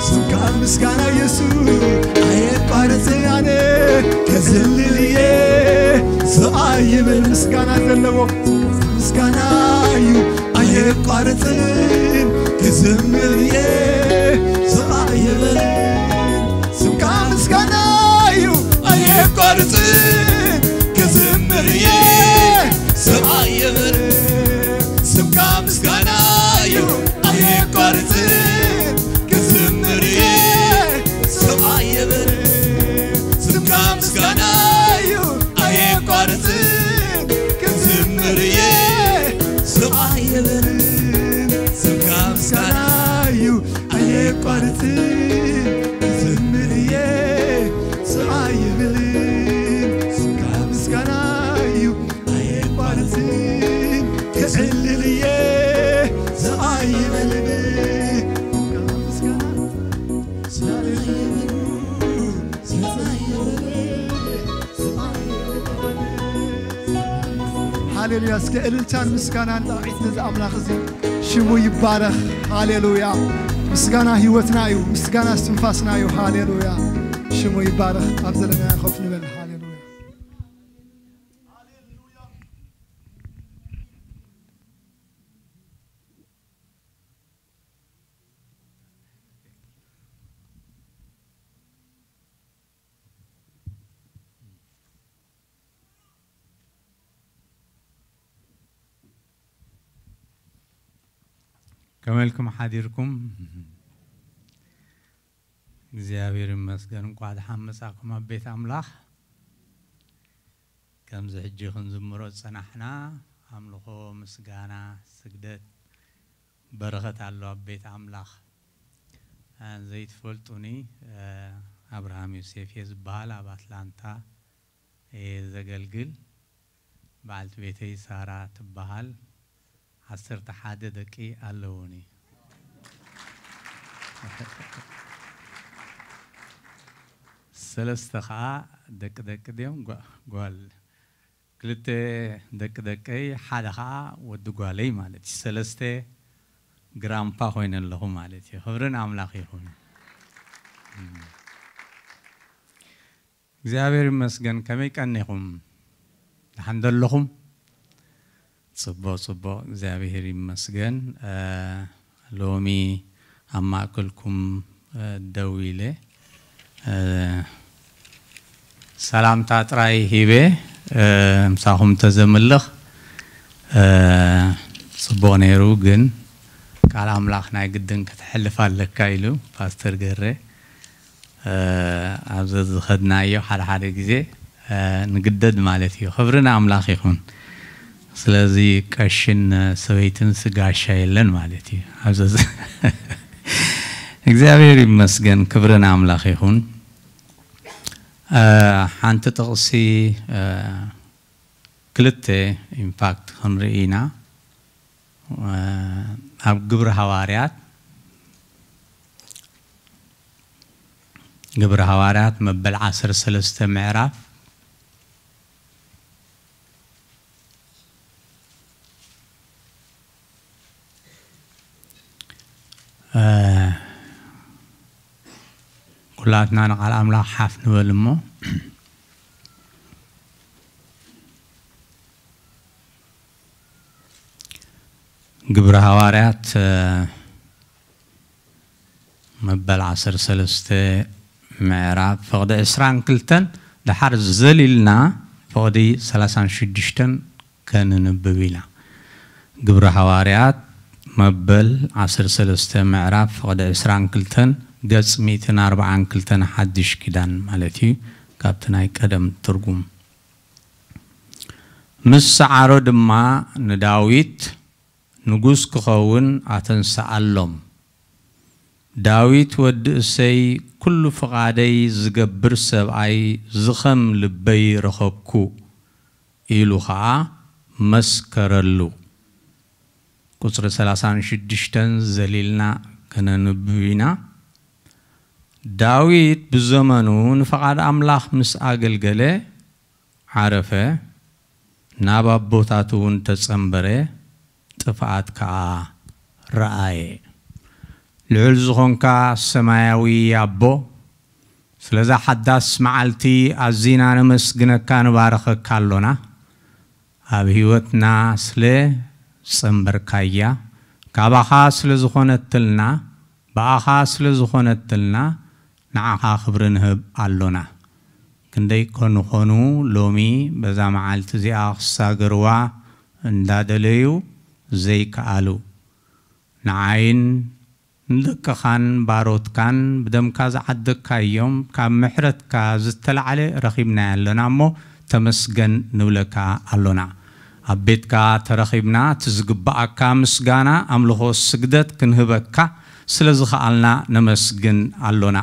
ስምካ ምስጋና የሱስ ኣየቋርፅን ኣነ ክዝልል እየ። ስኣየበል ምስጋና ዘለዎ ምስጋና እዩ ኣየቋርፅን ክዝምር እየ። ስኣየበል ስምካ ምስጋና እዩ ኣየቋርፅን ክዝምር እየ። ስኣየበል ስምካ ምስጋና እዩ ኣየቋርፅን ክዝምር እየ። ስኣየበል ስምካ ምስጋና እዩ ኣየቋርፅን ክዝምር እየ። ስኣየበል ስምካ ምስጋና እዩ ኣየቋርፅን ክዝምር እየ። ስኣየበል ስምካ ምስጋና እዩ ኣየቋርፅን ክዕልል እየ። ስኣየበል ስምካ ምስጋና ሃሌሉያ። እስከ እልልታን ምስጋናን ጣቂት ነዚ ኣምላኽ እዚ ሽሙ ይባረኽ። ሃሌሉያ። ምስጋና ህይወትና እዩ። ምስጋና እስትንፋስና እዩ። ሃሌሉያ። ሽሙ ይባረኽ። ኣብ ዘለናዮ ኮፍ ንበል። ሃሌሉያ። ከመልኩም ሓዲርኩም እግዚኣብሔር ይመስገን። እንኳዕ ደሓን መጻኩም ኣብ ቤት ኣምላኽ። ከምዚ ሕጂ ክንዝምሮ ዝጸናሕና ኣምልኾ፣ ምስጋና፣ ስግደት፣ በረኸት ኣሎ ኣብ ቤት ኣምላኽ። እ፣ ዘይትፈልጡኒ፣ እ፣ ኣብርሃም ዮሴፍ እየ ዝበሃል። ኣብ ኣትላንታ እየ ዘገልግል። በዓልቲ ቤተይ ሳራ ትበሃል። ዓሰርተ ሓደ ደቂ ኣለዉኒ። ሰለስተ ኸኣ ደቂ ደቂ ድዮም? ጓ-፣ ጓል። ክልተ ደቂ ደቀይ፣ ሓደ ኸኣ ወዲ ጓለይ ማለት እዩ። ሰለስተ ግራምፓ ኮይነ ኣለኹ ማለት እዩ። ክብሪ ንኣምላኽ ይኹን። እግዚኣብሔር ይመስገን። ከመይ ቀኒኹም? ደሓን ዶ ኣለኹም? ጽቡቕ፣ ጽቡቕ። እግዚኣብሔር ይመስገን። እ፣ ሎሚ ኣብ ማእከልኩም፣ እ፣ ደው ኢለ፣ እ፣ ሰላምታ ጥራይ ሂበ፣ እ፣ ምሳኹም ተዘምልኽ፣ እ፣ ጽቡቕ ነይሩ፣ ግን ቃል ኣምላኽ ናይ ግድን ከተሕልፍ ኣለካ ኢሉ ፓስተር ገሬ። እ፣ ኣብዚ ዝኸድናዮ ሓደ ሓደ ግዜ፣ እ፣ ንግደድ ማለት እዩ። ክብሪ ንኣምላኽ ይኹን። ስለዚ ቀሽን ሰበይትን ስጋሻ የለን ማለት እዩ። ኣብዚ ዝ-፣ እግዚኣብሔር ይመስገን፣ ክብሪ ንኣምላኽ ይኹን። እ፣ ሓንቲ ጥቕሲ፣ እ፣ ክልተ ኢምፓክት ክንርኢ ኢና። እ፣ ኣብ ግብሪ ሃዋርያት፣ ግብሪ ሃዋርያት መበል ዓሰርተ ሰለስተ ምዕራፍ፣ እ፣ ኩላትና ንቓል ኣምላኽ ሓፍ ንበል እሞ፣ ግብሪ ሃዋርያት፣ እ፣ መበል ዓሰርተ ሰለስተ ምዕራፍ ፍቕዲ ዕስራን ክልተን፣ ደሓር ዘሊልና ፍቕዲ ሰላሳን ሽዱሽተን ከንንብብ ኢና። ግብሪ ሃዋርያት መበል ዓሰርተ ሰለስተ ምዕራፍ ፍቕዲ ዕስራን ክልተን፣ ገጽ ሚእትን ኣርባዓን ክልተን፣ ሓድሽ ኪዳን ማለት እዩ፣ ካብቲ ናይ ቀደም ትርጉም። ምስ ሰዓሮ ድማ ንዳዊት ንጉስ ክኸውን ኣተንስኣሎም። ዳዊት ወዲ እሰይ፣ ኩሉ ፍቓደይ ዝገብር ሰብኣይ ዝኸም ልበይ ረኸብኩ፣ ኢሉ ኸኣ መስከረሉ። ቁጽሪ ሰላሳን ሽዱሽተን ዘሊልና ከነንብብ ኢና። ዳዊት ብዘመኑ ንፍቓድ ኣምላኽ ምስ ኣገልገለ ዓረፈ፣ ናብ ኣቦታቱ እውን ተጸንበረ፣ ጥፍኣት ከኣ ረኣየ። ልዑል ዝኾንካ ሰማያዊ ኣቦ፣ ስለዛ ሓዳስ መዓልቲ ኣዚና ነመስግነካ፣ ንባረኸካ ኣሎና። ኣብ ህይወትና ስለ ጸንበርካያ፣ ካባኻ ስለ ዝኾነትልና፣ ብኣኻ ስለ ዝኾነትልና፣ ንዓኻ ክብሪ ንህብ ኣሎና። ክንደይ ኮኑ ኾኑ ሎሚ በዛ መዓልቲ እዚኣ ክሳገርዋ እንዳደለዩ ዘይከኣሉ፣ ንዓይን ንደቅኻን ባሮትካን ብደምካ ዝዓደግካዮም ካብ ምሕረትካ ዝተላዕለ ረኺብናያ ኣለና እሞ ተመስገን ንብለካ ኣሎና። ኣብ ቤትካ ተረኺብና እቲ ዝግብኣካ ምስጋና፣ ኣምልኾ፣ ስግደት ክንህበካ ስለ ዝኸኣልና ነመስግን ኣሎና።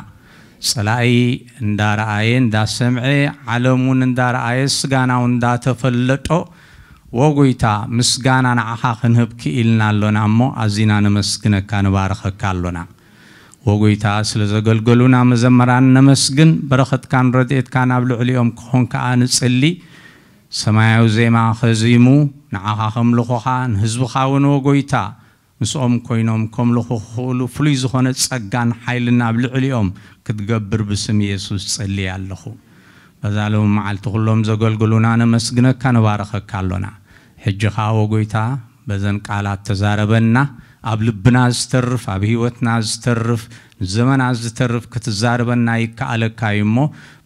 ጸላኢ እንዳረኣየ እንዳሰምዐ፣ ዓለም እውን እንዳረኣየ፣ ስጋና እውን እንዳተፈለጦ፣ ወጎይታ ምስጋና ንዓኻ ክንህብ ክኢልና ኣሎና እሞ ኣዚና ነመስግነካ፣ ንባረኸካ ኣሎና። ወጎይታ ስለ ዘገልገሉና መዘመራን ነመስግን፣ በረኸትካን ረድኤትካን ኣብ ልዕሊኦም ክኾን ከኣ ንጽሊ። ሰማያዊ ዜማ ከዚሙ ንዓኻ ከምልኾኻ፣ ንህዝብኻ እውን ወጎይታ ምስኦም ኮይኖም ከምልኹ ክኽእሉ ፍሉይ ዝኾነ ጸጋን ሓይልን ኣብ ልዕሊኦም ክትገብር ብስም የሱስ ጸልየ ኣለኹ። በዛ ሎሚ መዓልቲ ኩሎም ዘገልግሉና ነመስግነካ፣ ንባረኸካ ኣሎና። ሕጂ ኸኣ ወጎይታ በዘን ቃላት ተዛረበና፣ ኣብ ልብና ዝተርፍ፣ ኣብ ህይወትና ዝተርፍ፣ ንዘመና ዝተርፍ ክትዛረበና ይከኣለካ እዩ እሞ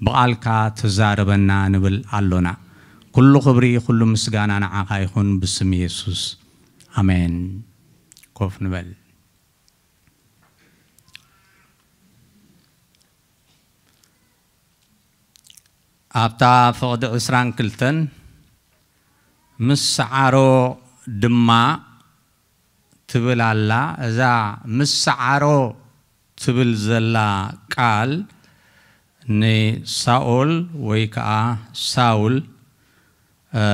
ብቓልካ ተዛረበና ንብል ኣሎና። ኩሉ ክብሪ፣ ኩሉ ምስጋና ንዓኻ ይኹን ብስም የሱስ። ኣሜን። ኮፍ ንበል። ኣብታ ፍቕዲ ዕስራን ክልተን ምስ ሰዓሮ ድማ ትብል ኣላ። እዛ ምስ ሰዓሮ ትብል ዘላ ቃል ንሳኦል ወይ ከኣ ሳውል፣ እ፣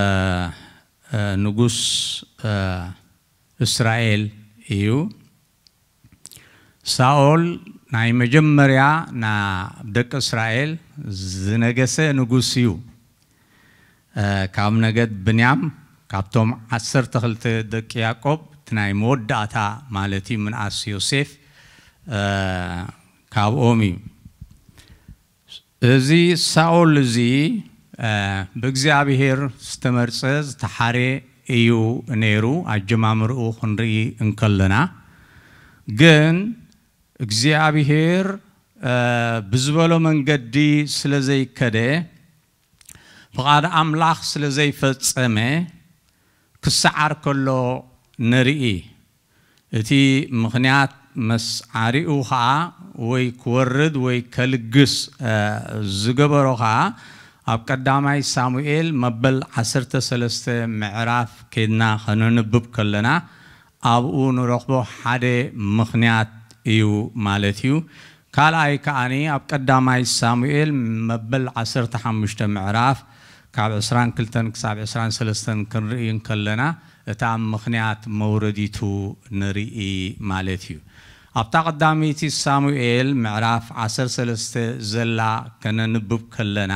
እ፣ ንጉስ፣ እ፣ እስራኤል እዩ። ሳኦል ናይ መጀመርያ ናብ ደቂ እስራኤል ዝነገሰ ንጉስ እዩ። እ፣ ካብ ነገድ ብንያም፣ ካብቶም ዓሰርተ ክልተ ደቂ ያዕቆብ፣ እቲ ናይ መወዳእታ ማለት እዩ፣ ምንኣስ ዮሴፍ፣ እ፣ ካብኦም እዩ። እዚ ሳኦል እዚ፣ እ፣ ብእግዚኣብሔር ዝተመርጸ ዝተሓረ እዩ ነይሩ። ኣጀማምርኡ ክንርኢ እንከለና ግን እግዚኣብሔር፣ እ፣ ብዝበሎ መንገዲ ስለ ዘይከደ፣ ፍቓድ ኣምላኽ ስለ ዘይፈጸመ ክሰዓር ከሎ ንርኢ። እቲ ምኽንያት መስዓሪኡ ኸኣ ወይ ክወርድ ወይ ከልግስ፣ እ፣ ዝገበሮ ኸኣ ኣብ ቀዳማይ ሳሙኤል መበል ዓሰርተ ሰለስተ ምዕራፍ ኬድና ከነንብብ ከለና ኣብኡ ንረኽቦ ሓደ ምኽንያት እዩ ማለት እዩ። ካልኣይ ከኣኒ ኣብ ቀዳማይ ሳሙኤል መበል ዓሰርተ ሓሙሽተ ምዕራፍ ካብ ዕስራን ክልተን ክሳብ ዕስራን ሰለስተን ክንርኢ እንከለና እታ ምኽንያት መውረዲቱ ንርኢ ማለት እዩ። ኣብታ ቀዳመይቲ ሳሙኤል ምዕራፍ ዓሰርተ ሰለስተ ዘላ ከነንብብ ከለና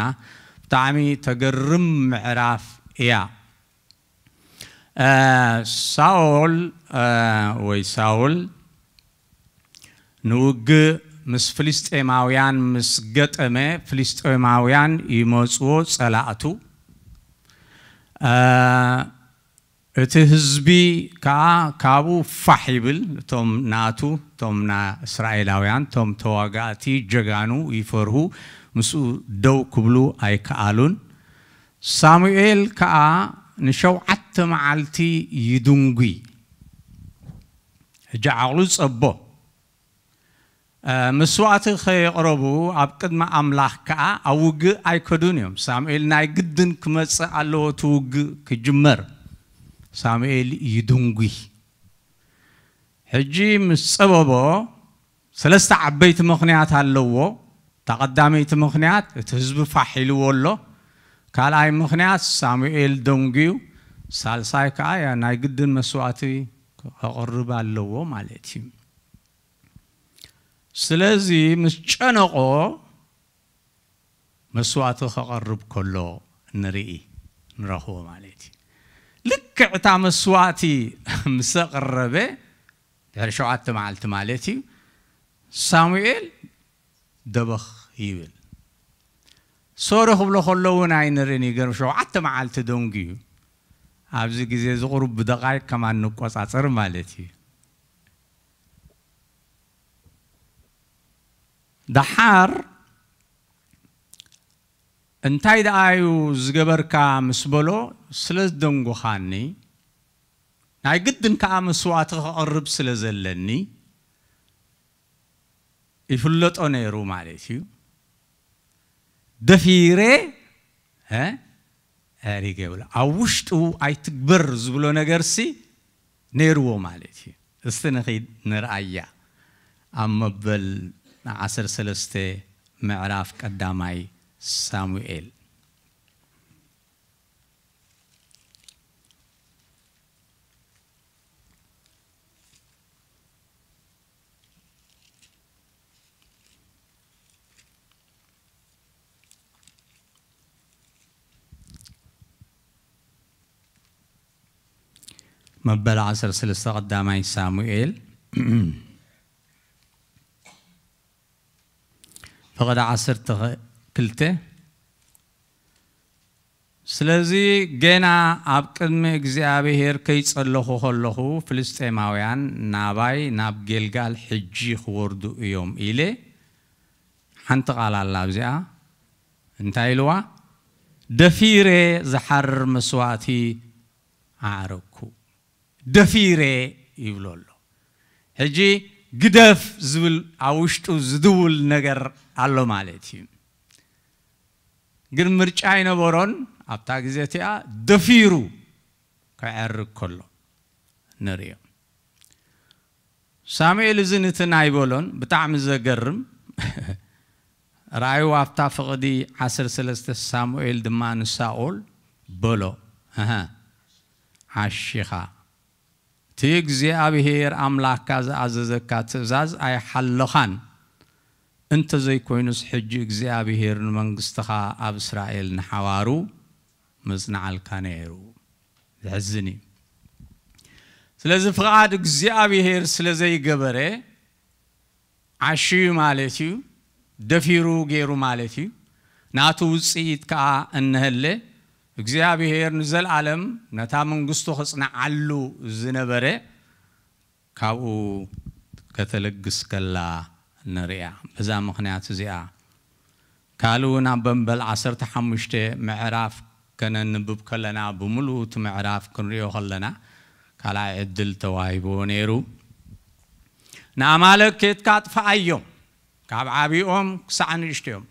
ብጣዕሚ ተገርም ምዕራፍ እያ። እ፣ ሳኦል፣ እ፣ ወይ ሳውል ንውግእ ምስ ፍልስጤማውያን ምስ ገጠመ፣ ፍልስጤማውያን ይመጽዎ ጸላእቱ። እ፣ እቲ ህዝቢ ከኣ ካብኡ ፋሕ ይብል። እቶም ናቱ፣ እቶም ና-፣ እስራኤላውያን፣ እቶም ተዋጋእቲ ጀጋኑ ይፈርሁ፣ ምስኡ ደው ክብሉ ኣይከኣሉን። ሳሙኤል ከኣ ንሸውዓተ መዓልቲ ይድንጉይ። ሕጂ ዓቕሉ ጸቦ። እ፣ መስዋእቲ ከየቕረቡ ኣብ ቅድሚ ኣምላኽ ከኣ ኣብ ውግእ ኣይከዱን እዮም። ሳሙኤል ናይ ግድን ክመጽእ ኣለዎ፣ እቲ ውግእ ክጅመር። ሳሙኤል ይድንጉይ። ሕጂ ምስ ጸበቦ ሰለስተ ዓበይቲ ምኽንያት ኣለዎ። እታ ቀዳመይቲ ምኽንያት እቲ ህዝቢ ፋሕ ኢልዎ ኣሎ። ካልኣይ ምኽንያት ሳሙኤል ደንጉዩ። ሳልሳይ ከኣ ያ ናይ ግድን መስዋእቲ ከቕርብ ኣለዎ ማለት እዩ። ስለዚ ምስ ጨነቆ መስዋእቲ ከቐርብ ከሎ ንርኢ፣ ንረኽቦ ማለት እዩ። ልክዕ እታ መስዋእቲ ምስ ኣቕረበ ድሕሪ ሸውዓተ መዓልቲ ማለት እዩ፣ ሳሙኤል ደበኽ ይብል። ሶሪ ክብሎ ከሎ እውን ኣይንርእን እዩ። ገርም ሸውዓተ መዓልቲ ደንጉዩ። ኣብዚ ግዜ እዚ ቁሩብ ብደቓይቅ ከማን ንቆጻጸር ማለት እዩ። ደሓር እንታይ ደኣ እዩ ዝገበርካ ምስ በሎ፣ ስለ ዝደንጎኻኒ፣ ናይ ግድን ከኣ መስዋእቲ ከቕርብ ስለ ዘለኒ፣ ይፍለጦ ነይሩ ማለት እዩ። ደፊረ፣ እ፣ ኣሪገ ይብሎ። ኣብ ውሽጡ ኣይትግበር ዝብሎ ነገርሲ ነይርዎ ማለት እዩ። እስቲ ንኺድ ንርኣያ። ኣብ መበል ዓሰርተ ሰለስተ ምዕራፍ ቀዳማይ ሳሙኤል። መበል ዓሰርተ ሰለስተ ቀዳማይ ሳሙኤል፣ ፍቕዲ ዓሰርተ ክልተ። ስለዚ ገና ኣብ ቅድሚ እግዚኣብሔር ከይጸለኹ ከለኹ፣ ፍልስጤማውያን ናባይ ናብ ጌልጋል ሕጂ ክወርዱ እዮም ኢለ፣ ሓንቲ ቃል ኣላ ኣብዚኣ። እንታይ ኢልዋ? ደፊረ ዝሓርር መስዋእቲ ኣዕረግኩ። ደፊረ ይብሎ ኣሎ። ሕጂ ግደፍ ዝብል ኣብ ውሽጡ ዝድውል ነገር ኣሎ ማለት እዩ። ግን ምርጫ ኣይነበሮን። ኣብታ ግዜ እቲኣ ደፊሩ ከዐርግ ከሎ ንርእዮ። ሳሙኤል እዝን እትን ኣይበሎን። ብጣዕሚ ዘገርም። ራእዩ ኣብታ ፍቕዲ ዓሰርተ ሰለስተ ሳሙኤል ድማ ንሳኦል በሎ፣ እሀ፣ ዓሺኻ፣ እቲ እግዚኣብሄር ኣምላኽካ ዝኣዘዘካ ትእዛዝ ኣይሓለኻን። እንተ ዘይኮይኑስ፣ ሕጂ እግዚኣብሄር ንመንግስትኻ ኣብ እስራኤል ንሓዋሩ ምጽንዓልካ ነይሩ። ዘሕዝን እዩ። ስለዚ፣ ፍቓድ እግዚኣብሄር ስለ ዘይገበረ፣ ዓሽዩ ማለት እዩ፣ ደፊሩ ገይሩ ማለት እዩ። ናቱ ውጽኢት ከኣ እንሀለ፣ እግዚኣብሄር ንዘለኣለም ነታ መንግስቱ ከጽንዓሉ ዝነበረ ካብኡ ከተለግስ ከላ ንርእያ። በዛ ምኽንያት እዚኣ፣ ካልእ እውን ኣብ መበል ዓሰርተ ሓሙሽተ ምዕራፍ ከነንብብ ከለና፣ ብምሉኡ እቲ ምዕራፍ ክንሪኦ ከለና፣ ካልኣይ ዕድል ተዋሂብዎ ነይሩ። ንኣማለክ ኬድካ ኣጥፍኣዮም፣ ካብ ዓቢኦም ክሳዕ ንእሽተዮም።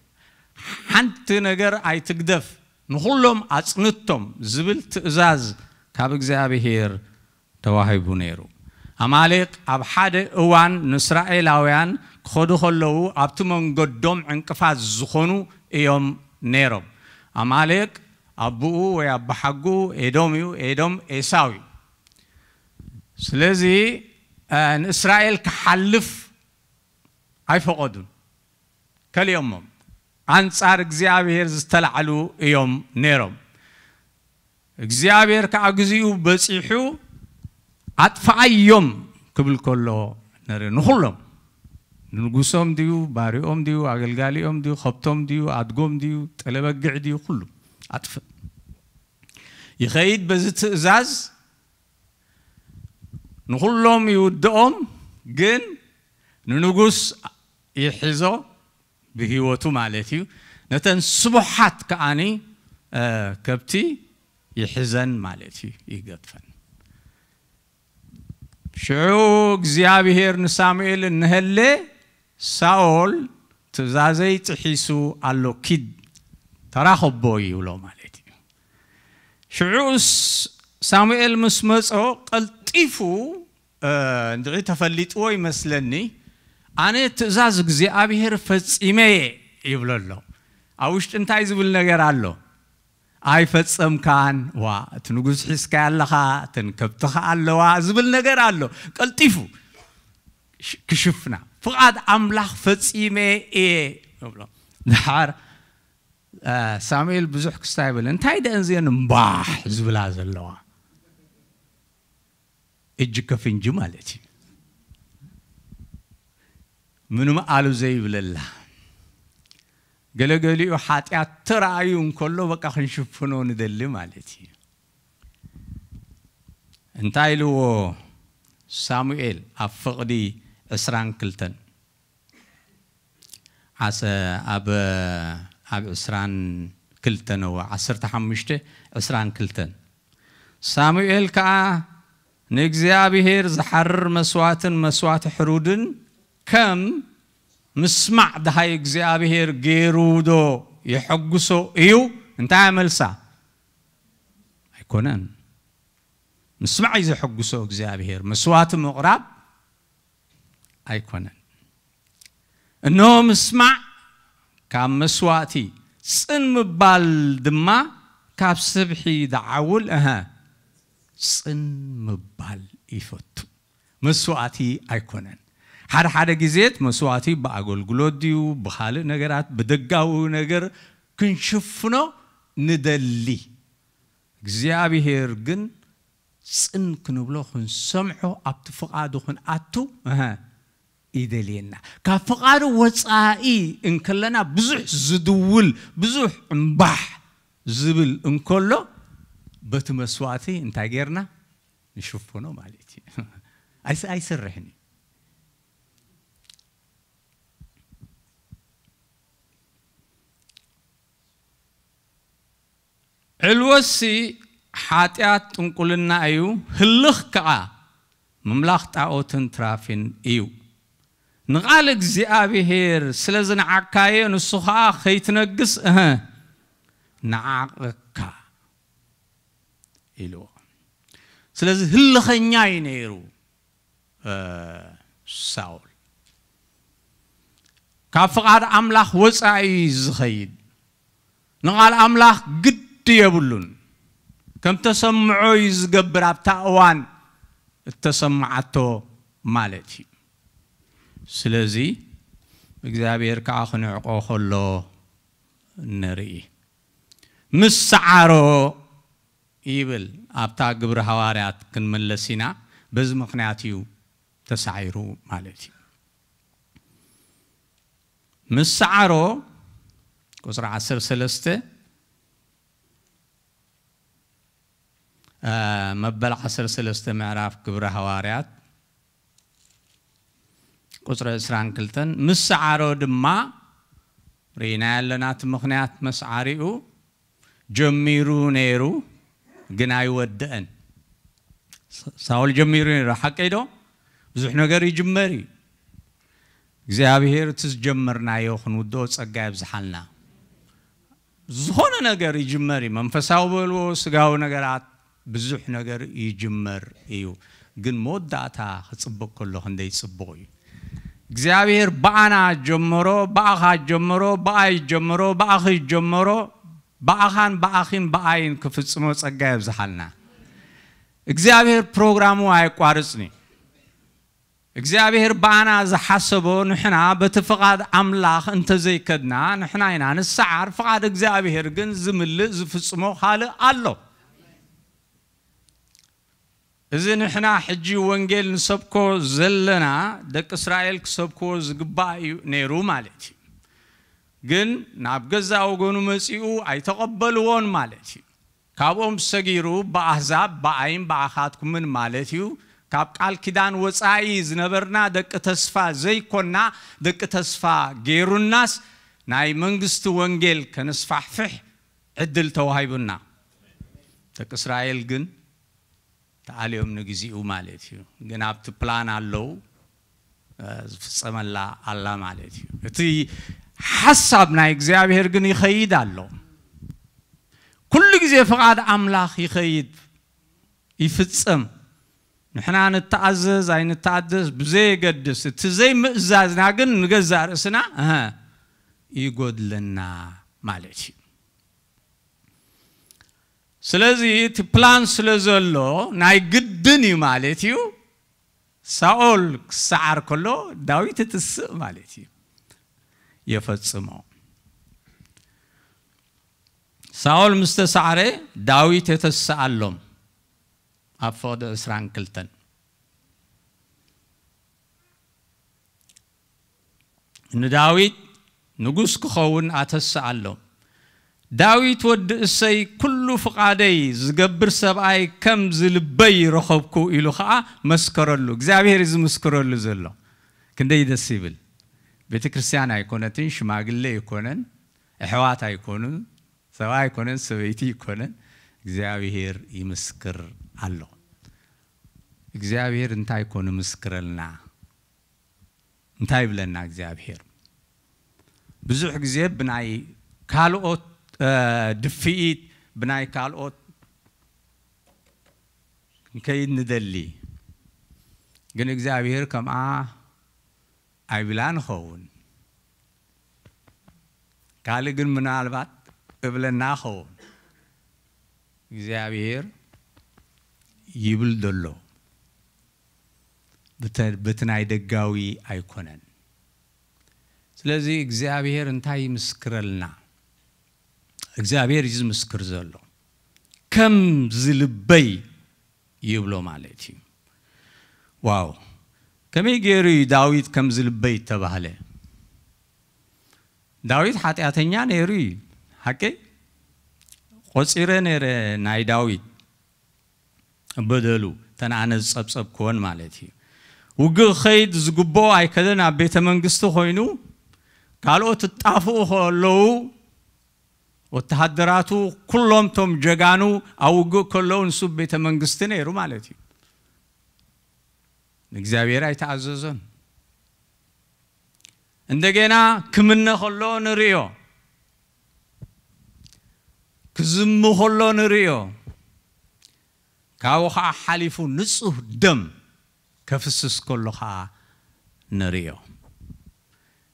ሓንቲ ነገር ኣይትግደፍ፣ ንኹሎም ኣጽንቶም ዝብል ትእዛዝ ካብ እግዚኣብሄር ተዋሂቡ ነይሩ። ኣማሌቅ ኣብ ሓደ እዋን ንእስራኤላውያን ክኸዱ ከለዉ ኣብቲ መንገዶም ዕንቅፋት ዝኾኑ እዮም ነይሮም። ኣማሌቅ ኣቦኡ ወይ ኣቦሓጎኡ ኤዶም እዩ፣ ኤዶም ኤሳው እዩ። ስለዚ፣ እ፣ ንእስራኤል ክሓልፍ ኣይፈቐዱን። ከሊኦሞም ኣንጻር እግዚኣብሔር ዝተላዕሉ እዮም ነይሮም። እግዚኣብሔር ከኣ ግዚኡ በጺሑ ኣጥፍኣዮም ክብል ከሎ ንርኢ። ንኹሎም፣ ንንጉሶም ድዩ፣ ባሪኦም ድዩ፣ ኣገልጋሊኦም ድዩ፣ ከብቶም ድዩ፣ ኣድጎም ድዩ፣ ጠለበግዕ ድዩ፣ ኩሉ ኣጥፍእ። ይኸይድ በዚ ትእዛዝ ንኹሎም ይውድኦም፣ ግን ንንጉስ ይሕዞ ብህይወቱ ማለት እዩ። ነተን ስቡሓት ከዓኒ ከብቲ ይሕዘን ማለት እዩ፣ ይገድፈን። ሽዑ እግዚኣብሔር ንሳሙኤል እንሀለ፣ ሳኦል ትእዛዘይ ጥሒሱ ኣሎ፣ ኪድ ተራኸቦ ይብሎ ማለት እዩ። ሽዑ ሳሙኤል ምስ መጾ ቀልጢፉ እንድዒ ተፈሊጥዎ ይመስለኒ፣ ኣነ ትእዛዝ እግዚኣብሔር ፈጺመ እየ ይብሎ ኣሎ። ኣብ ውሽጢ እንታይ ዝብል ነገር ኣሎ? ኣይፈጸምካን፣ ዋ እቲ ንጉስ ሒዝካዮ ኣለኻ፣ እተን ከብትኻ ኣለዋ ዝብል ነገር ኣሎ። ቀልጢፉ ክሽፍና፣ ፍቓድ ኣምላኽ ፈጺመ እየ ይብሎ። ድሓር ሳሙኤል ብዙሕ ክስታይ ይብል፣ እንታይ ደእን ዝየን እምባሕ ዝብላ ዘለዋ እጅ ከፍንጂ ማለት እዩ። ምንም ኣሉ ዘይብለላ፣ ገለገሊኡ ሓጢኣት ተረኣዩ እንከሎ በቃ ክንሽፍኖ ንደሊ ማለት እዩ። እንታይ ኢልዎ ሳሙኤል ኣብ ፍቕዲ ዕስራን ክልተን? ዓሰ-፣ ኣብ፣ ኣብ ዕስራን ክልተን፣ እወ፣ ዓሰርተ ሓሙሽተ ዕስራን ክልተን። ሳሙኤል ከኣ ንእግዚኣብሔር ዝሓርር መስዋዕትን መስዋዕቲ ሕሩድን ከም ምስማዕ ደሃይ እግዚኣብሔር ገይሩ ዶ የሐጉሶ እዩ? እንታይ መልሳ? ኣይኮነን። ምስማዕ እዩ ዘሐጉሶ እግዚኣብሔር፣ መስዋዕቲ ምቕራብ ኣይኮነን። እነሆ ምስማዕ ካብ መስዋዕቲ፣ ጽን ምባል ድማ ካብ ስብሒ ደዓውል፣ እሀ፣ ጽን ምባል ይፈቱ። መስዋዕቲ ኣይኮነን። ሓደ ሓደ ግዜት መስዋዕቲ ብኣገልግሎት ድዩ፣ ብኻልእ ነገራት፣ ብደጋዊ ነገር ክንሽፍኖ ንደሊ። እግዚኣብሔር ግን ጽን ክንብሎ፣ ክንሰምዖ፣ ኣብቲ ፍቓዱ ክንኣቱ፣ እሀ፣ ይደልየና። ካብ ፍቓዱ ወጻኢ እንከለና ብዙሕ ዝድውል፣ ብዙሕ እምባሕ ዝብል እንከሎ፣ በቲ መስዋዕቲ እንታይ ጌርና? ንሽፍኖ ማለት እዩ። ኣይስ-፣ ኣይሰርሕን እዩ። ዕልወሲ ሓጢኣት ጥንቁልና እዩ፣ ህልኽ ከኣ ምምላኽ ጣኦትን ትራፊን እዩ። ንቓል እግዚኣብሔር ስለ ዝነዓካዮ፣ ንሱ ኸኣ ከይትነግስ፣ እህ፣ ነዓቕካ ኢልዎ። ስለዚ ህልኸኛ እዩ ነይሩ፣ እ፣ ሳውል። ካብ ፍቓድ ኣምላኽ ወጻኢ እዩ ዝኸይድ። ንቓል ኣምላኽ ግዲ የብሉን። ከም ተሰምዖ እዩ ዝገብር፣ ኣብታ እዋን እተሰምዓቶ ማለት እዩ። ስለዚ እግዚኣብሔር ከኣ ክንዕቆ ከሎ ንርኢ። ምስ ሰዓሮ ይብል፣ ኣብታ ግብሪ ሃዋርያት ክንምለስ ኢና። በዚ ምኽንያት እዩ ተሳዒሩ ማለት እዩ። ምስ ሰዓሮ፣ ቁጽሪ ዓሰርተ ሰለስተ፣ እ፣ መበል ዓሰርተ ሰለስተ ምዕራፍ ግብሪ ሃዋርያት፣ ቁጽሪ ዕስራን ክልተን፣ ምስ ሰዓሮ ድማ ርኢናዮ ኣለና። እቲ ምኽንያት መስዓሪኡ ጀሚሩ ነይሩ፣ ግን ኣይወደአን። ሳ-፣ ሳውል ጀሚሩ ነይሩ፣ ሓቀይ ዶ? ብዙሕ ነገር ይጅመር እዩ። እግዚኣብሔር እቲ ዝጀመርናዮ ክንውድኦ ጸጋ የብዝሓልና። ዝኾነ ነገር ይጅመር እዩ። መንፈሳዊ በልዎ፣ ስጋዊ ነገራት፣ ብዙሕ ነገር ይጅመር እዩ። ግን መወዳእታ ክጽብቕ ከሎ ክንደይ ጽቡቕ እዩ። እግዚኣብሔር ብኣና ጀመሮ፣ ብኣኻ ጀመሮ፣ ብኣይ ጀመሮ፣ ብኣኺ ጀመሮ፣ ብኣኻን ብኣኺን ብኣይን ክፍጽሞ ጸጋ የብዝሓልና። እግዚኣብሔር ፕሮግራሙ ኣየቋርጽን እዩ። እግዚኣብሔር ብኣና ዝሓሰቦ ንሕና በቲ ፍቓድ ኣምላኽ እንተዘይከድና ንሕና ኢና ንሰዓር። ፍቓድ እግዚኣብሔር ግን ዝምልእ ዝፍጽሞ ካልእ ኣሎ። እዚ ንሕና ሕጂ ወንጌል ንሰብኮ ዘለና ደቂ እስራኤል ክሰብክዎ ዝግባእ እዩ ነይሩ ማለት እዩ። ግን ናብ ገዛእ ወገኑ መጺኡ ኣይተቐበልዎን ማለት እዩ። ካብኦም ሰጊሩ ብኣህዛብ ብኣይን ብኣኻትኩምን ማለት እዩ። ካብ ቃል ኪዳን ወጻኢ ዝነበርና ደቂ ተስፋ ዘይኮና፣ ደቂ ተስፋ ገይሩናስ ናይ መንግስቲ ወንጌል ከነስፋሕፍሕ ዕድል ተዋሂቡና። ደቂ እስራኤል ግን ተኣልዮም ንግዚኡ ማለት እዩ። ግን ኣብቲ ፕላን ኣለዉ፣ እ፣ ዝፍጸመላ ኣላ ማለት እዩ። እቲ ሓሳብ ናይ እግዚኣብሔር ግን ይኸይድ ኣሎ። ኩሉ ግዜ ፍቓድ ኣምላኽ ይኸይድ፣ ይፍጸም። ንሕና ንተኣዘዝ ኣይንተኣዘዝ ብዘየገድስ፣ እቲ ዘይምእዛዝና ግን ንገዛእ ርእስና፣ እሀ፣ ይጎድለና ማለት እዩ። ስለዚ እቲ ፕላን ስለ ዘሎ ናይ ግድን እዩ ማለት እዩ። ሳኦል ክሰዓር ከሎ ዳዊት ይትስእ ማለት እዩ። የፈጽሞ። ሳኦል ምስ ተሳዕረ ዳዊት የተስኣሎም ኣብ ፈቕዲ ዕስራን ክልተን። ንዳዊት ንጉስ ክኸውን ኣተስኣሎም። ዳዊት ወዲ እሰይ ኩሉ ፍቓደይ ዝገብር ሰብኣይ ከም ዝልበይ ረኸብኩ ኢሉ ኸኣ መስከረሉ። እግዚኣብሔር እዩ ዝምስክረሉ ዘሎ። ክንደይ ደስ ይብል። ቤተ ክርስቲያን ኣይኮነትን፣ ሽማግሌ ኣይኮነን፣ ኣሕዋት ኣይኮኑን፣ ሰብኣይ ኣይኮነን፣ ሰበይቲ ኣይኮነን፣ እግዚኣብሔር ይምስክር ኣሎ። እግዚኣብሔር እንታይ ኮን ይምስክረልና? እንታይ ይብለና እግዚኣብሔር? ብዙሕ ግዜ ብናይ ካልኦት፣ እ፣ ድፍኢት፣ ብናይ ካልኦት ክንከይድ ንደሊ። ግን እግዚኣብሔር ከምኣ ኣይብላ ንኸውን። ካልእ ግን ምናልባት እብለና ኸውን። እግዚኣብሔር ይብል ዘሎ። ብተ-፣ በቲ ናይ ደጋዊ ኣይኮነን። ስለዚ እግዚኣብሔር እንታይ ይምስክረልና? እግዚኣብሔር እዩ ዝምስክር ዘሎ። ከም ዝልበይ ይብሎ ማለት እዩ። ዋው! ከመይ ገይሩ እዩ ዳዊት ከም ዝልበይ ተባህለ? ዳዊት ሓጢኣተኛ ነይሩ እዩ። ሓቀይ? ቆጺረ ነይረ ናይ ዳዊት በደሉ፣ ተን ኣነ ዝጸብጸብክወን ማለት እዩ። ውግእ ክኸይድ ዝግብኦ ኣይከደን፣ ኣብ ቤተ መንግስቲ ኮይኑ፣ ካልኦት እጣፍኡ ከለዉ፣ ወተሃደራቱ ኩሎም ቶም ጀጋኑ ኣብ ውግእ ከለዉ፣ ንሱ ቤተ መንግስቲ ነይሩ ማለት እዩ። ንእግዚኣብሔር ኣይተኣዘዞን። እንደገና ክምነ ከሎ ንርእዮ፣ ክዝሙ ከሎ ንርእዮ፣ ካብኡ ኸዓ ሓሊፉ ንጹህ ደም ከፍስስ ከሎ ኸዓ ንርእዮ።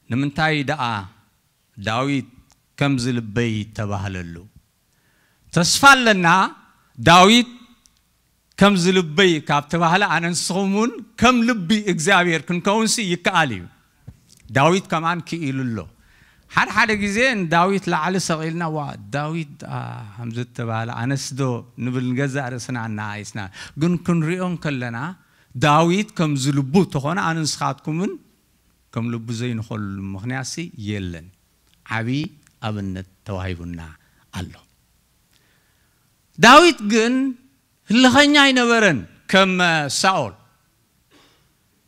ንምንታይ ደኣ ዳዊት ከም ዝልበይ ተባህለሉ? ተስፋ ኣለና። ዳዊት ከም ዝልበይ ካብ ተባህለ፣ ኣነ ንስኹም እውን ከም ልቢ እግዚኣብሔር ክንከውንሲ ይከኣል እዩ። ዳዊት ከማን ክኢሉ ኣሎ። ሓደ ሓደ ግዜ ንዳዊት ላዕሊ ሰቒልና፣ "ዋ፣ ዳዊት፣ ኣ፣ ከምዚ እተባህለ፣ ኣነስ ዶ?" ንብል፣ ንገዛእ ርእስና እናኣይስና። ግን ክንሪኦ እንከለና፣ ዳዊት ከም ዝልቡ ተኾነ፣ ኣነ ንስኻትኩምን ከም ልቡ ዘይንኾሉ ምኽንያትሲ የለን። ዓቢ ኣብነት ተዋሂቡና ኣሎ። ዳዊት ግን ህልኸኛ ኣይነበረን። ከም ሳኦል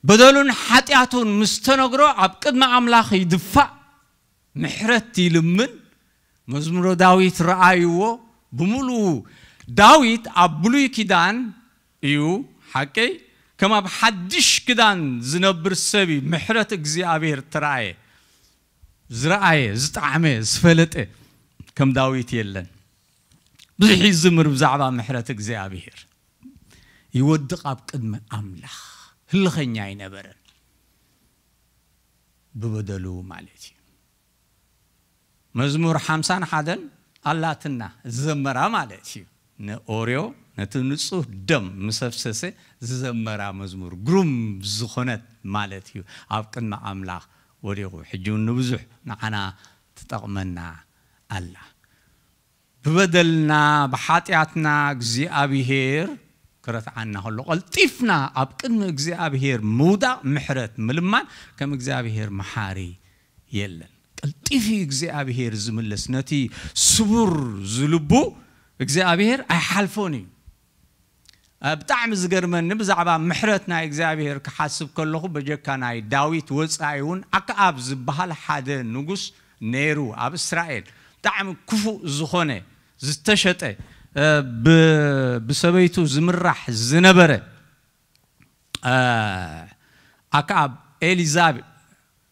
በደሉን ሓጢኣቱን ምስ ተነግሮ፣ ኣብ ቅድሚ ኣምላኽ ይድፋእ፣ ምሕረት ይልምን። መዝሙረ ዳዊት ረኣይዎ ብምሉኡ። ዳዊት ኣብ ብሉይ ኪዳን እዩ፣ ሓቀይ፣ ከም ኣብ ሓድሽ ክዳን ዝነብር ሰብ እዩ። ምሕረት እግዚኣብሔር ተራእየ፣ ዝረኣየ፣ ዝጠዓመ፣ ዝፈለጠ ከም ዳዊት የለን። ብዙሕ ይዝምር ብዛዕባ ምሕረት እግዚኣብሔር። ይወድቕ ኣብ ቅድሚ ኣምላኽ። ህልኸኛ ኣይነበረን። ብበደሉ ማለት እዩ። መዝሙር ሓምሳን ሓደን ኣላትና ዝዘመራ ማለት እዩ። ንኦርዮ ነቲ ንጹህ ደም ምሰፍሰሰ ዝዘመራ መዝሙር ግሩም ዝኾነት ማለት እዩ። ኣብ ቅድሚ ኣምላኽ ወዲቑ። ሕጂ እውን ንብዙሕ ንዓና ትጠቕመና ኣላ። ብበደልና ብሓጢኣትና እግዚኣብሄር ክረትዓና ከሎ፣ ቀልጢፍና ኣብ ቅድሚ እግዚኣብሄር ምውዳቕ፣ ምሕረት ምልማን፣ ከም እግዚኣብሄር መሓሪ የለን። ቀልጢፉ እዩ እግዚኣብሄር ዝምለስ። ነቲ ስቡር ዝልቡ እግዚኣብሄር ኣይሓልፎን እዩ። ብጣዕሚ ዝገርመኒ፣ ብዛዕባ ምሕረት ናይ እግዚኣብሔር ክሓስብ ከለኹ፣ በጀካ ናይ ዳዊት ወጻኢ እውን ኣክኣብ ዝበሃል ሓደ ንጉስ ነይሩ ኣብ እስራኤል። ብጣዕሚ ክፉእ ዝኾነ፣ ዝተሸጠ፣ እ፣ ብ-፣ ብሰበይቱ ዝምራሕ ዝነበረ፣ እ፣ ኣክኣብ ኤሊዛቤ-፣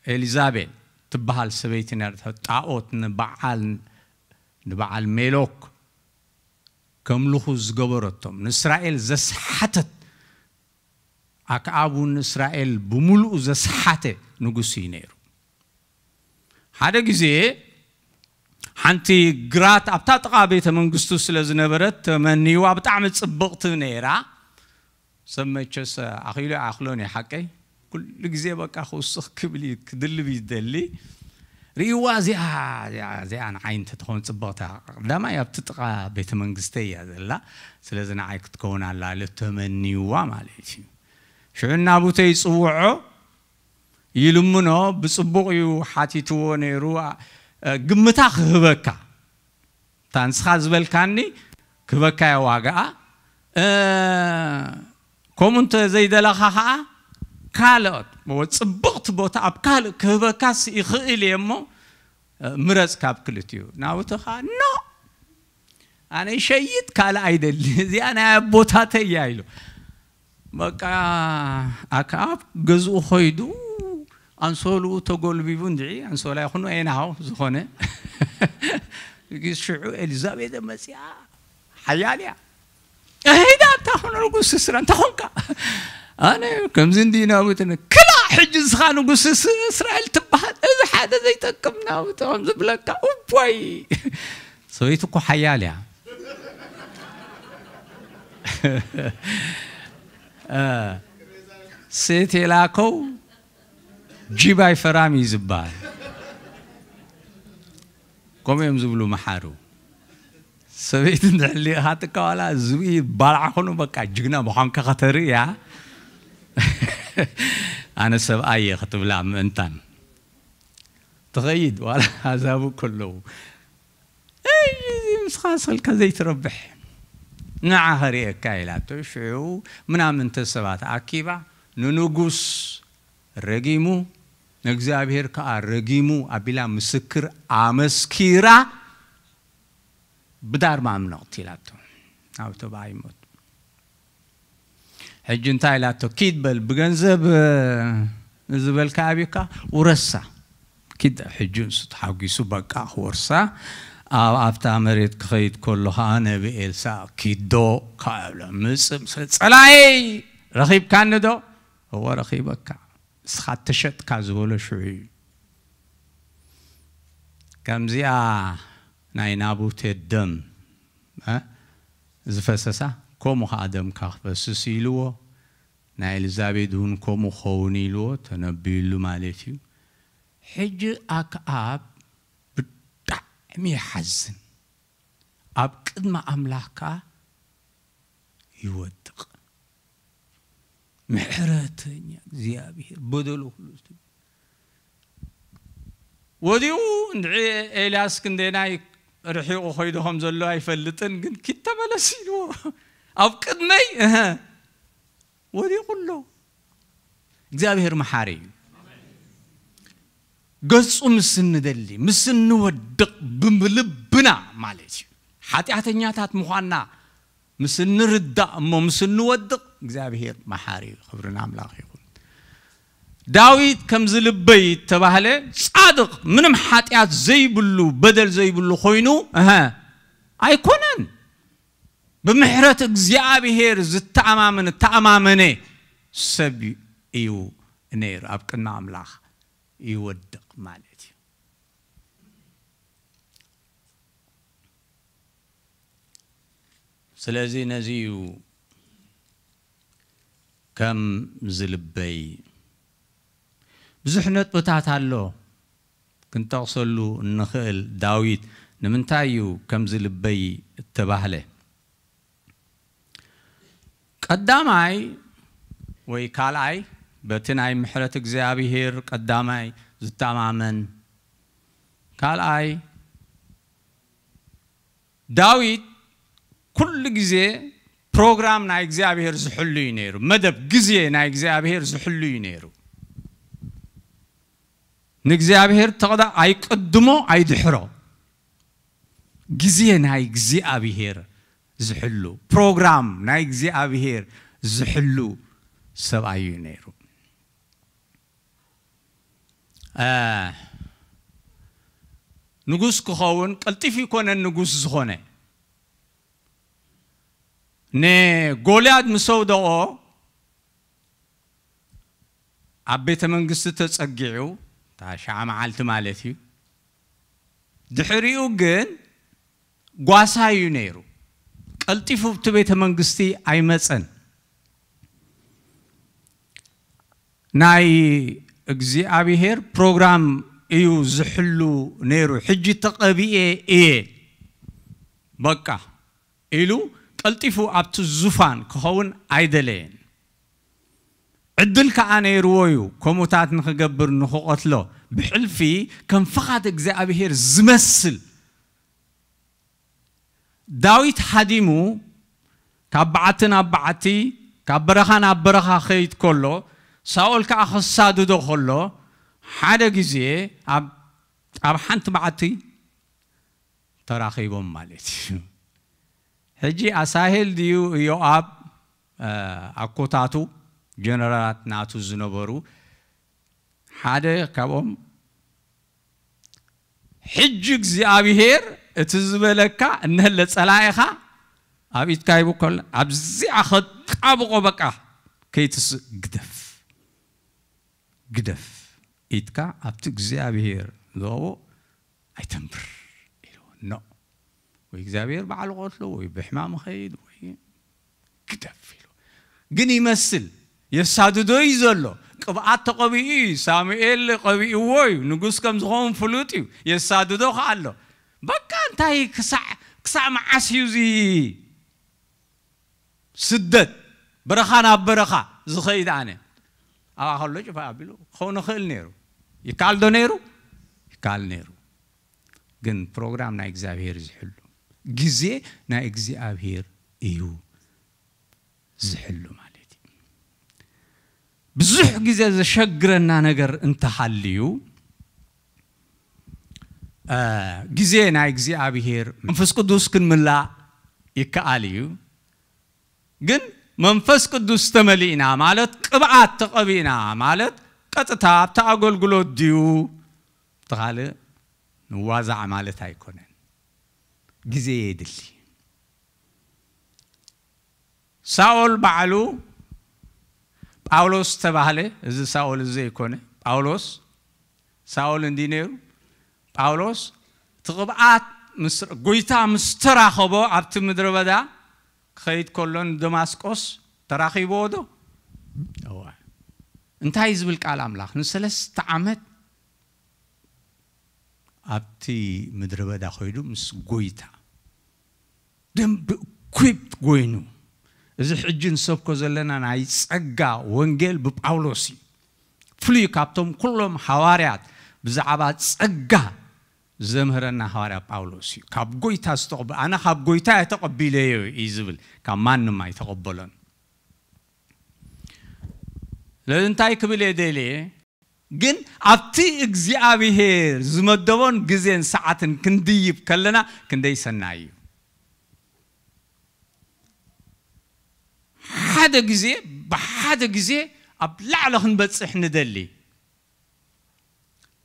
ኤሊዛቤል ትበሃል ሰበይቲ ነርታ፣ ጣዖት ንበዓል፣ ንበዓል ሜሎክ ከምልኹ ዝገበረቶም፣ ንእስራኤል ዘስሓተት፣ ኣክኣብ እውን ንእስራኤል ብምሉኡ ዘስሓተ ንጉስ እዩ ነይሩ። ሓደ ግዜ ሓንቲ ግራት ኣብታ ጥቓ ቤተ መንግስቱ ስለ ዝነበረት፣ ተመንይዋ፣ ብጣዕሚ ጽብቕቲ ነይራ። ሰብ መቸስ ኣኺሉ ኣይኣኽሎን እዩ፣ ሓቀይ? ኩሉ ግዜ በቃ ክውስኽ ክብል እዩ፣ ክድልብ እዩ ዝደሊ። ርእይዋ፣ እዚኣ፣ እዚኣ፣ እዚኣ ንዓይ እንተትኸውን ጽብቕቲ እያ። ቀዳማይ ኣብቲ ጥቓ ቤተ መንግስተይ እያ ዘላ። ስለዚ ንዓይ ክትከውን ኣላ ኢሉ ተመንይዋ ማለት እዩ። ሽዑ ናቡቴ ይጽውዖ፣ ይልምኖ፣ ብጽቡቕ እዩ ሓቲትዎ ነይሩ። እ፣ ግምታ ክህበካ፣ እታ ንስኻ ዝበልካኒ ክህበካ እየ ዋጋኣ። እ፣ ከምኡ እንተ ዘይደለኻ ኸኣ፣ ካልኦት፣ ጽብቕቲ ቦታ ኣብ ካልእ ክህበካስ ይኽእል እየ እሞ፣ እ፣ ምረጽ ካብ ክልቲኡ። ናቡቴ ኸኣ፣ ኖ! ኣነ ይሸይጥ ካልእ ኣይደሊ፣ እዚኣ ናይ ኣቦታተይ እያ ኢሉ። በቃ ኣክኣብ ገዝኡ ኸይዱ፣ ኣንሶልኡ ተጎልቢቡ፣ እንድዒ ኣንሶላ ይኹን ኤናው ዝኾነ፣ ሽዑ ኤሊዛቤት መጺኣ፣ ሓያል እያ። እሂዳ፣ እንታይ ኾነ ንጉስ እስራ፣ እንታይ ኾንካ? ኣነ ከምዚ እንዲ ናቡቴ ነ-፣ ክላ፣ ሕጂ ንስኻ ንጉስ እስ-፣ እስራኤል ትበሃል፣ እዚ ሓደ ዘይጠቅም ናቡቴ ከም ዝብለካ፣ እቦይ። ሰበይቲ እኮ ሓያል እያ። እ፣ ሴት የላከው ጅብ ኣይፈራም እዩ ዝበሃል። ከምኡ እዮም ዝብሉ መሓሩ። ሰበይቲ እንድሕር ሊእኻ ትካዋላ ዝብኢ ባልዓ ኾኑ በቃ ጅግና ምዃንካ ከተርኢ እያ። ኣነ ሰብኣይ እየ ክትብላ ምእንታን ትኸይድ ዋላ ኣዛቡ ከለዉ። "እይ፣ እዚ ምስኻ ሰልካ ዘይትረብሕ፣ ንዓ ኸርእየካ" ኢላቶ። ሽዑ ምናምንተ ሰባት ኣኪባ ንንጉስ ረጊሙ፣ ንእግዚኣብሔር ከኣ ረጊሙ ኣቢላ ምስክር ኣመስኪራ፣ ብዳርማ እምነ ቅቲላቶ። ናብቶ ብኣይ ሞት። ሕጂ እንታይ ኢላቶ? "ኪድ በል፣ ብገንዘብ፣ እ፣ ዝበልካ ኣብካ ውረሳ። ኪድ" ሕጂ ንሱ ተሓጒሱ በቃ ክወርሳ። ኣብ፣ ኣብታ መሬት ክኸይድ ከሎ ኸኣ ነቢ ኤልሳዕ "ኪዶ" ካብ ምጽእ ምስ ጸላኤይ ረኺብካኒ ዶ? እወ ረኺበካ። ንስኻ ተሸጥካ ዝበሎ ሽዑ እዩ። ከምዚኣ ናይ ናቡቴ ደም፣ እ፣ ዝፈሰሳ፣ ከምኡ ኸዓ ደምካ ክፈስስ ኢልዎ፣ ናይ ኤልዛቤድ እውን ከምኡ ክኸውን ኢልዎ ተነብዩሉ ማለት እዩ። ሕጂ ኣክኣብ ብጣዕሚ ይሓዝን፣ ኣብ ቅድሚ ኣምላኽ ከኣ ይወድቕ። ምሕረተኛ እግዚኣብሔር፣ በደሉ ኩሉ ዝትብ-፣ ወዲኡ እንድዒ ኤልያስ ክንደናይ ርሒቑ ኸይዱ ከም ዘሎ ኣይፈልጥን፣ ግን ኪድ ተመለስ ኢልዎ ኣብ ቅድመይ፣ እሀ፣ ወዲቑ ኣሎ። እግዚኣብሔር መሓሪ እዩ። ገጹ ምስ እንደሊ፣ ምስ እንወድቕ ብልብና ማለት እዩ። ሓጢኣተኛታት ምዃንና ምስ እንርዳእ እሞ ምስ እንወድቕ፣ እግዚኣብሔር መሓሪ እዩ። ክብሪ ንኣምላኽ ይኹን። ዳዊት ከምዚ ልበይ እተባህለ ጻድቕ፣ ምንም ሓጢኣት ዘይብሉ፣ በደል ዘይብሉ ኮይኑ፣ እሀ፣ ኣይኮነን። ብምሕረት እግዚኣብሔር ዝተኣማመነ፣ ተኣማመነ ሰብ እዩ ነይሩ። ኣብ ቅድሚ ኣምላኽ ይወድቕ ማለት እዩ። ስለዚ ነዚ እዩ ከም ዝልበይ። ብዙሕ ነጥብታት ኣሎ ክንጠቕሰሉ እንኽእል። ዳዊት ንምንታይ እዩ ከም ዝልበይ እተባህለ? ቀዳማይ ወይ ካልኣይ፣ በቲ ናይ ምሕረት እግዚኣብሔር ቀዳማይ ዝተኣማመን፣ ካልኣይ፣ ዳዊት ኩሉ ግዜ ፕሮግራም ናይ እግዚኣብሔር ዝሕሉ እዩ ነይሩ። መደብ ግዜ ናይ እግዚኣብሔር ዝሕሉ እዩ ነይሩ። ንእግዚኣብሔር ተቕዳ ኣይቅድሞ ኣይድሕሮ። ግዜ ናይ እግዚኣብሔር ዝሕሉ፣ ፕሮግራም ናይ እግዚኣብሔር ዝሕሉ ሰብኣይ እዩ ነይሩ። እ፣ ንጉስ ክኸውን ቀልጢፉ ይኮነን ንጉስ ዝኾነ። ንጎልያድ ምስ ኣውደቖ ኣብ ቤተ መንግስቲ ተጸጊዑ፣ እታ ሸዓ መዓልቲ ማለት እዩ። ድሕሪኡ ግን ጓሳ እዩ ነይሩ። ቀልጢፉ ኣብቲ ቤተ መንግስቲ ኣይመጸን። ናይ እግዚኣብሔር ፕሮግራም እዩ ዝሕሉ ነይሩ። ሕጂ ተቐቢኤ እየ በቃ ኢሉ ቀልጢፉ ኣብቲ ዙፋን ክኸውን ኣይደለየን። ዕድል ከኣ ነይርዎ እዩ ከምኡታት ንኽገብር ንኽቐትሎ። ብሕልፊ ከም ፍቓድ እግዚኣብሔር ዝመስል ዳዊት ሃዲሙ ካብ በዓቲ ናብ በዓቲ፣ ካብ በረኻ ናብ በረኻ ኸይድ ከሎ፣ ሳኦል ከኣ ከሳድዶ ከሎ፣ ሓደ ግዜ ኣብ፣ ኣብ ሓንቲ በዓቲ ተራኺቦም ማለት እዩ። ሕጂ ኣሳሄል ድዩ ኢዮኣብ፣ እ፣ ኣኮታቱ ጀነራላት ናቱ ዝነበሩ ሓደ ካብኦም፣ ሕጂ እግዚኣብሔር እቲ ዝበለካ እነህለ ጸላኢኻ ኣብ ኢድካ ሂቡ ከሎ ኣብዚኣ ኸጣብቆ በቃ ከይትስእ ግደፍ፣ ግደፍ ኢድካ ኣብቲ እግዚኣብሔር ዝቐቦ ኣይተንብር ኢልዎ። ኖ፣ ወይ እግዚኣብሔር በዓል ቆትሎ ወይ ብሕማም ኸይድ ወይ ግደፍ ኢሉ። ግን ይመስል የሳድዶ እዩ ዘሎ። ቅብኣት ተቐቢኡ እዩ። ሳሙኤል ቀቢእዎ እዩ። ንጉስ ከም ዝኸውን ፍሉጥ እዩ። የሳድዶ ከኣ ኣሎ። በቃ እንታይ ክሳዕ፣ ክሳዕ መዓስ እዩ እዚ ስደት በረኻ ናብ በረኻ ዝኸይድ ኣነ? ኣብኣ ከሎ ጭፋ ኣቢሉ ክኸውን ይኽእል ነይሩ። ይከኣል ዶ ነይሩ? ይከኣል ነይሩ። ግን ፕሮግራም ናይ እግዚኣብሔር ዝሕሉ፣ ግዜ ናይ እግዚኣብሔር እዩ ዝሕሉ ማለት እዩ። ብዙሕ ግዜ ዘሸግረና ነገር እንተሃልዩ፣ እ፣ ግዜ ናይ እግዚኣብሔር መንፈስ ቅዱስ ክንምላእ ይከኣል እዩ። ግን መንፈስ ቅዱስ ተመሊእና ማለት ቅብኣት ተቐቢእና ማለት ቀጥታ ኣብቲ ኣገልግሎት ድዩ እቲ ካልእ ንዋዛዕ ማለት ኣይኮነን። ግዜ የድሊ። ሳኦል ባዕሉ ጳውሎስ ተባህለ። እዚ ሳኦል እዚ ዘይኮነ ጳውሎስ፣ ሳኦል እንዲ ነይሩ። ጳውሎስ እቲ ቅብኣት ምስ፣ ጎይታ ምስ ተራኸቦ ኣብቲ ምድረ በዳ ክኸይድ ከሎ ንደማስቆስ ተራኺብዎ ዶ? እዋ። እንታይ ዝብል ቃል ኣምላኽ? ንሰለስተ ዓመት ኣብቲ ምድረ በዳ ኸይዱ ምስ ጎይታ ደንብ ኢኩዊፕድ ኮይኑ፣ እዚ ሕጂ ንሰብኮ ዘለና ናይ ጸጋ ወንጌል ብጳውሎስ እዩ። ፍሉይ ካብቶም ኩሎም ሃዋርያት ብዛዕባ ጸጋ ዘምህረና ሃዋርያ ጳውሎስ እዩ። ካብ ጎይታ ዝተቐበ-፣ ኣነ ካብ ጎይታ እየ ተቐቢለዮ እዩ ዝብል፣ ካብ ማንም ኣይተቐበሎን። ስለዚ እንታይ ክብል እየ ደልየ? ግን ኣብቲ እግዚኣብሔር ዝመደቦን ግዜን ሰዓትን ክንድይብ ከለና ክንደይ ሰናይ እዩ። ሓደ ግዜ፣ ብሓደ ግዜ ኣብ ላዕሊ ክንበጽሕ ንደሊ።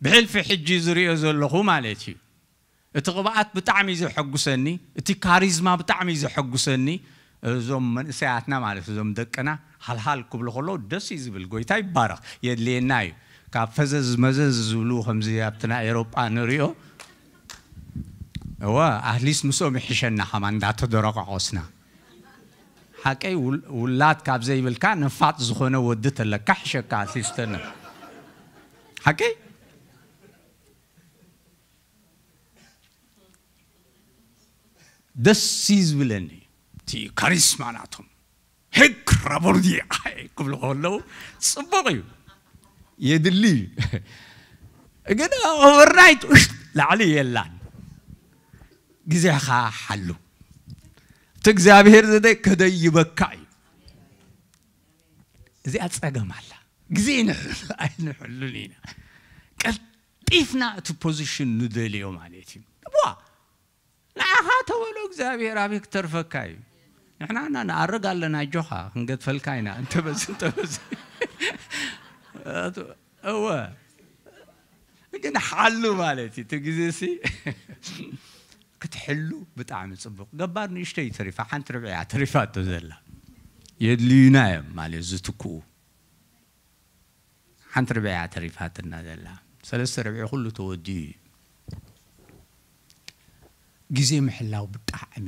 ብሕልፊ ሕጂ ዝርእዮ ዘለኹ ማለት እዩ። እቲ ቅብኣት ብጣዕሚ እዩ ዘሐጉሰኒ፣ እቲ ካሪዝማ ብጣዕሚ እዩ ዘሐጉሰኒ። እዞም መንእሰያትና ማለት እዞም ደቅና ሃልሃል ክብሉ ከለዉ ደስ እዩ ዝብል። ጎይታ ይባረኽ፣ የድልየና እዩ። ካብ ፈዘዝ መዘዝ ዝብሉ ከምዚ ኣብቲ ናይ ኤሮጳ ንሪኦ። እወ፣ ኣትሊስት ምስኦም ይሕሸና ከማን እንዳተደረቋቖስና። ሓቀይ ውል-፣ ውላድ ካብ ዘይብልካ ነፋጥ ዝኾነ ወዲ ተለካ ሕሸካ ኣትሊስት ተነ-፣ ሓቀይ ደስ እዩ ዝብለኒ። እቲ ካሪስማ ናቶም። ህክ ራቦርዲ ኣይ ክብሉ ከለዉ ጽቡቕ እዩ። የድሊ እዩ። ግን ኦቨርናይት ውሽጥ ላዕሊ የላን። ግዜኻ ሓሉ። እቲ እቲ እግዚኣብሔር ዘደ ከደይበካ እዩ። እዚኣ ጸገም ኣላ። ግዜ ንሕሉ ኣይንሕሉን ኢና። ቀልጢፍና እቲ ፖዚሽን ንደልዮ ማለት እዩ። ዋ ንዓኻ ተበሎ እግዚኣብሔር ኣበይ ክተርፈካ እዩ። ንሕና እና ንኣርግ ኣለና፣ ኣጆኻ ክንገድፈልካ ኢና። እንተበዚ እንተበዚ እወ ግን ሓሉ ማለት እዩ። እቲ ግዜ ሲ ክትሕሉ ብጣዕሚ ጽቡቕ። ገባር ንእሽተይ ተሪፋ፣ ሓንቲ ርብዒ እያ ተሪፋቶ ዘላ። የድልዩና እዮም ማለት ዝትክኡ። ሓንቲ ርብዒ እያ ተሪፋትና ዘላ። ሰለስተ ርብዒ ኩሉ ተወዲኡ እዩ። ግዜ ምሕላው ብጣዕሚ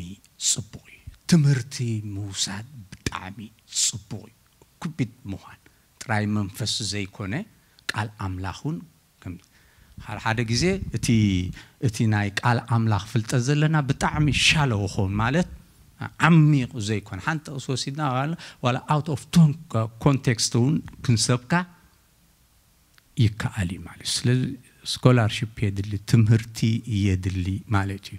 ጽቡቕ እዩ። ትምህርቲ ምውሳድ ብጣዕሚ ጽቡቕ እዩ። ኩቢት ምዃን ጥራይ መንፈስ ዘይኮነ ቃል ኣምላኽ እውን ከም ሓደ ሓደ ግዜ እቲ እቲ ናይ ቃል ኣምላኽ ፍልጠት ዘለና ብጣዕሚ ሻለው ኾን ማለት ዓሚቕ ዘይኮን ሓንቲ ጥቕስ ወሲድና ዋላ out of context እውን ክንሰብካ ይከኣል እዩ ማለት እዩ። ስለዚ ስኮላርሽፕ የድሊ፣ ትምህርቲ የድሊ ማለት እዩ።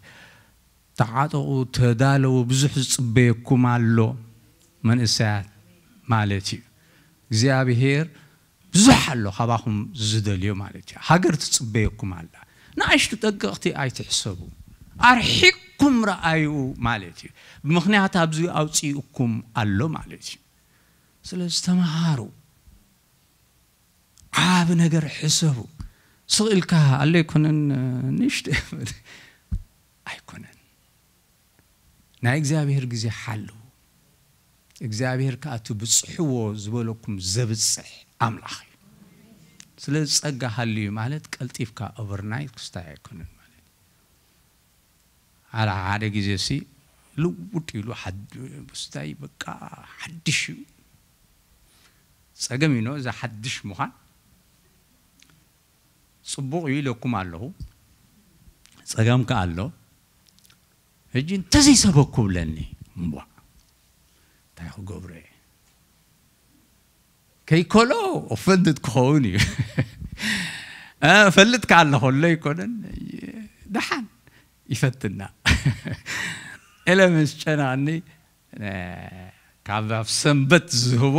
ተዓጠቑ፣ ተዳለዉ፣ ብዙሕ ዝጽበየኩም ኣሎ መንእሰያት ማለት እዩ። እግዚኣብሔር ብዙሕ ኣሎ ካባኹም ዝደልዮ ማለት እዩ። ሃገር ትጽበየኩም ኣላ። ንኣሽቱ ጠንቀቕቲ ኣይትሕሰቡ፣ ኣርሒቕኩም ረኣዩ ማለት እዩ። ብምኽንያት ኣብዚ ኣውፅኡኩም ኣሎ ማለት እዩ። ስለዚ ተምሃሩ፣ ዓብ ነገር ሕሰቡ። ስቕ ኢልካ ኣሎ ኣይኮነን፣ ንእሽቶ ኣይኮነን። ናይ እግዚኣብሔር ግዜ ሓልዉ። እግዚኣብሔር ከኣ እቲ ብጽሕዎ ዝበለኩም ዘብጽሕ ኣምላኽ እዩ። ስለዚ ጸጋ ሃልዩ ማለት ቀልጢፍካ ኦቨርናይት ክስታይ ኣይኮነን ማለት እዩ። ሓደ ሓደ ግዜ ሲ ልውጥ ኢሉ ሓድ- ብስታይ በቃ ሓድሽ እዩ። ጸገም እዩ እዚ ሓድሽ ምዃን። ጽቡቕ እዩ ኢለኩም ኣለኹ። ጸገም ከኣ ኣሎ። ሕጂ እንተዘይሰበኩ ብለኒ እምቧ እንታይ ክገብሮ እየ? ከይከሎ ኦፈንድድ ክኸውን እዩ። እ፣ ፈልጥ ከኣ ኣለኹ ኣሎ ኣይኮነን። ደሓን ይፈትና። ኤለ ምስ ጨናኒ፣ እ፣ ካብ ኣብ ሰንበት ዝህቦ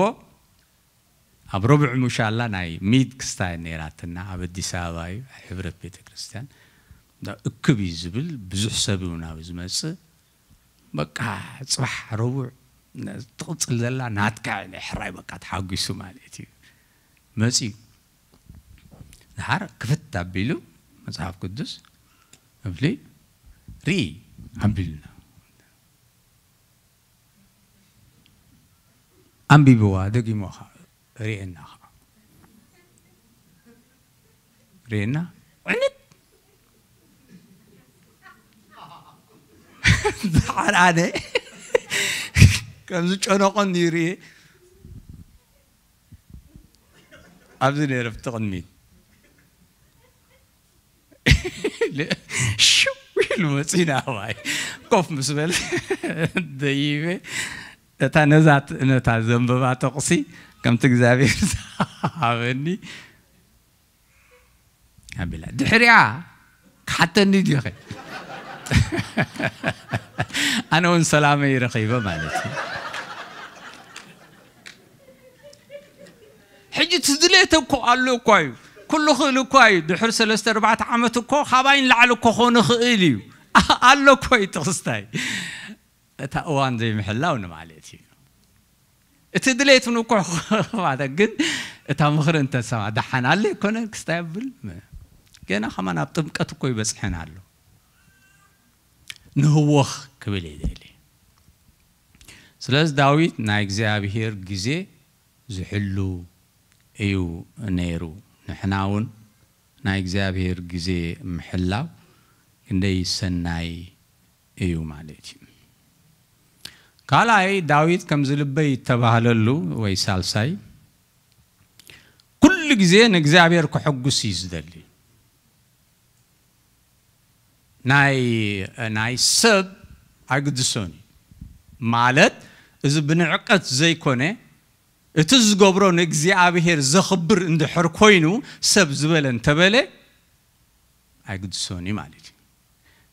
ኣብ ረቡዕ ሙሻላ ናይ ሚድ ክስታይ ነይራትና ኣብ ኣዲስ ኣበባ እዩ፣ ሕብረት ቤተ ክርስቲያን። እንዳ እክብ እዩ ዝብል፣ ብዙሕ ሰብ እውን ኣብ ዝመጽእ። በቃ ጽባሕ ረቡዕ ነ- ትቕጽል ዘላ ናትካ እያ፣ ናይ ሕራይ በቃ ተሓጒሱ ማለት እዩ። መጺኡ። ድሓር ክፍት ኣቢሉ መጽሓፍ ቅዱስ እብሊ ርኢ ኣቢልና። ኣንቢብዋ፣ ደጊሞ ኸዓ ርእየና ኸዓ። ርእየና፣ ዕንት! ደሓር ኣነ ከም ዝጨነቖኒ ርእየ። ኣብዚ ነይረ ኣብቲ ቅድሚት። ሽው ኢሉ መጺኡ ናባይ ኮፍ ምስ በለ ደይበ እታ ነዛ ነታ ዘንበባ ጥቕሲ ከምቲ እግዚኣብሔር ዝሃበኒ ኣቢላ ድሕሪኣ ክሓተኒ ድዩ ኸ? ኣነ እውን ሰላመይ ረኺበ ማለት እዩ። ሕጂ እቲ ድሌት እኮ ኣሎ እኳ እዩ። ኩሉ ክእል እኳ እዩ። ድሕሪ ሰለስተ ኣርባዕተ ዓመት እኮ ካባይ ንላዕሊ እኮ ክኾን ይኽእል እዩ። ኣሎ እኮ እዩ ጥቕስታይ። እታ እዋን ዘይምሕላው ንማለት እዩ። እቲ ድሌት እውን እኮ ክባተ ግን እታ ምኽሪ እንተሰማ ደሓን ኣሎ ኣይኮነን ክስታይ ኣብል ገና ከማን ኣብ ጥምቀት እኮ ይበጽሐን ኣሎ። ንህወኽ ክብል እየ ደሊ። ስለዚ ዳዊት ናይ እግዚኣብሔር ግዜ ዝሕሉ እዩ ነይሩ። ንሕና እውን ናይ እግዚኣብሔር ግዜ ምሕላው ክንደይ ሰናይ እዩ ማለት እዩ። ካልኣይ ዳዊት ከምዚ ልበይ ይተባህለሉ ወይ ሳልሳይ ኩሉ ግዜ ንእግዚኣብሔር ከሐጉስ እዩ ዝደሊ። ናይ ናይ ሰብ ኣይግድሶን እዩ ማለት እዚ ብንዕቀት ዘይኮነ እቲ ዝገብሮ ንእግዚኣብሔር ዘኽብር እንድሕር ኮይኑ ሰብ ዝበለ እንተበለ ኣይግድሶን እዩ ማለት እዩ።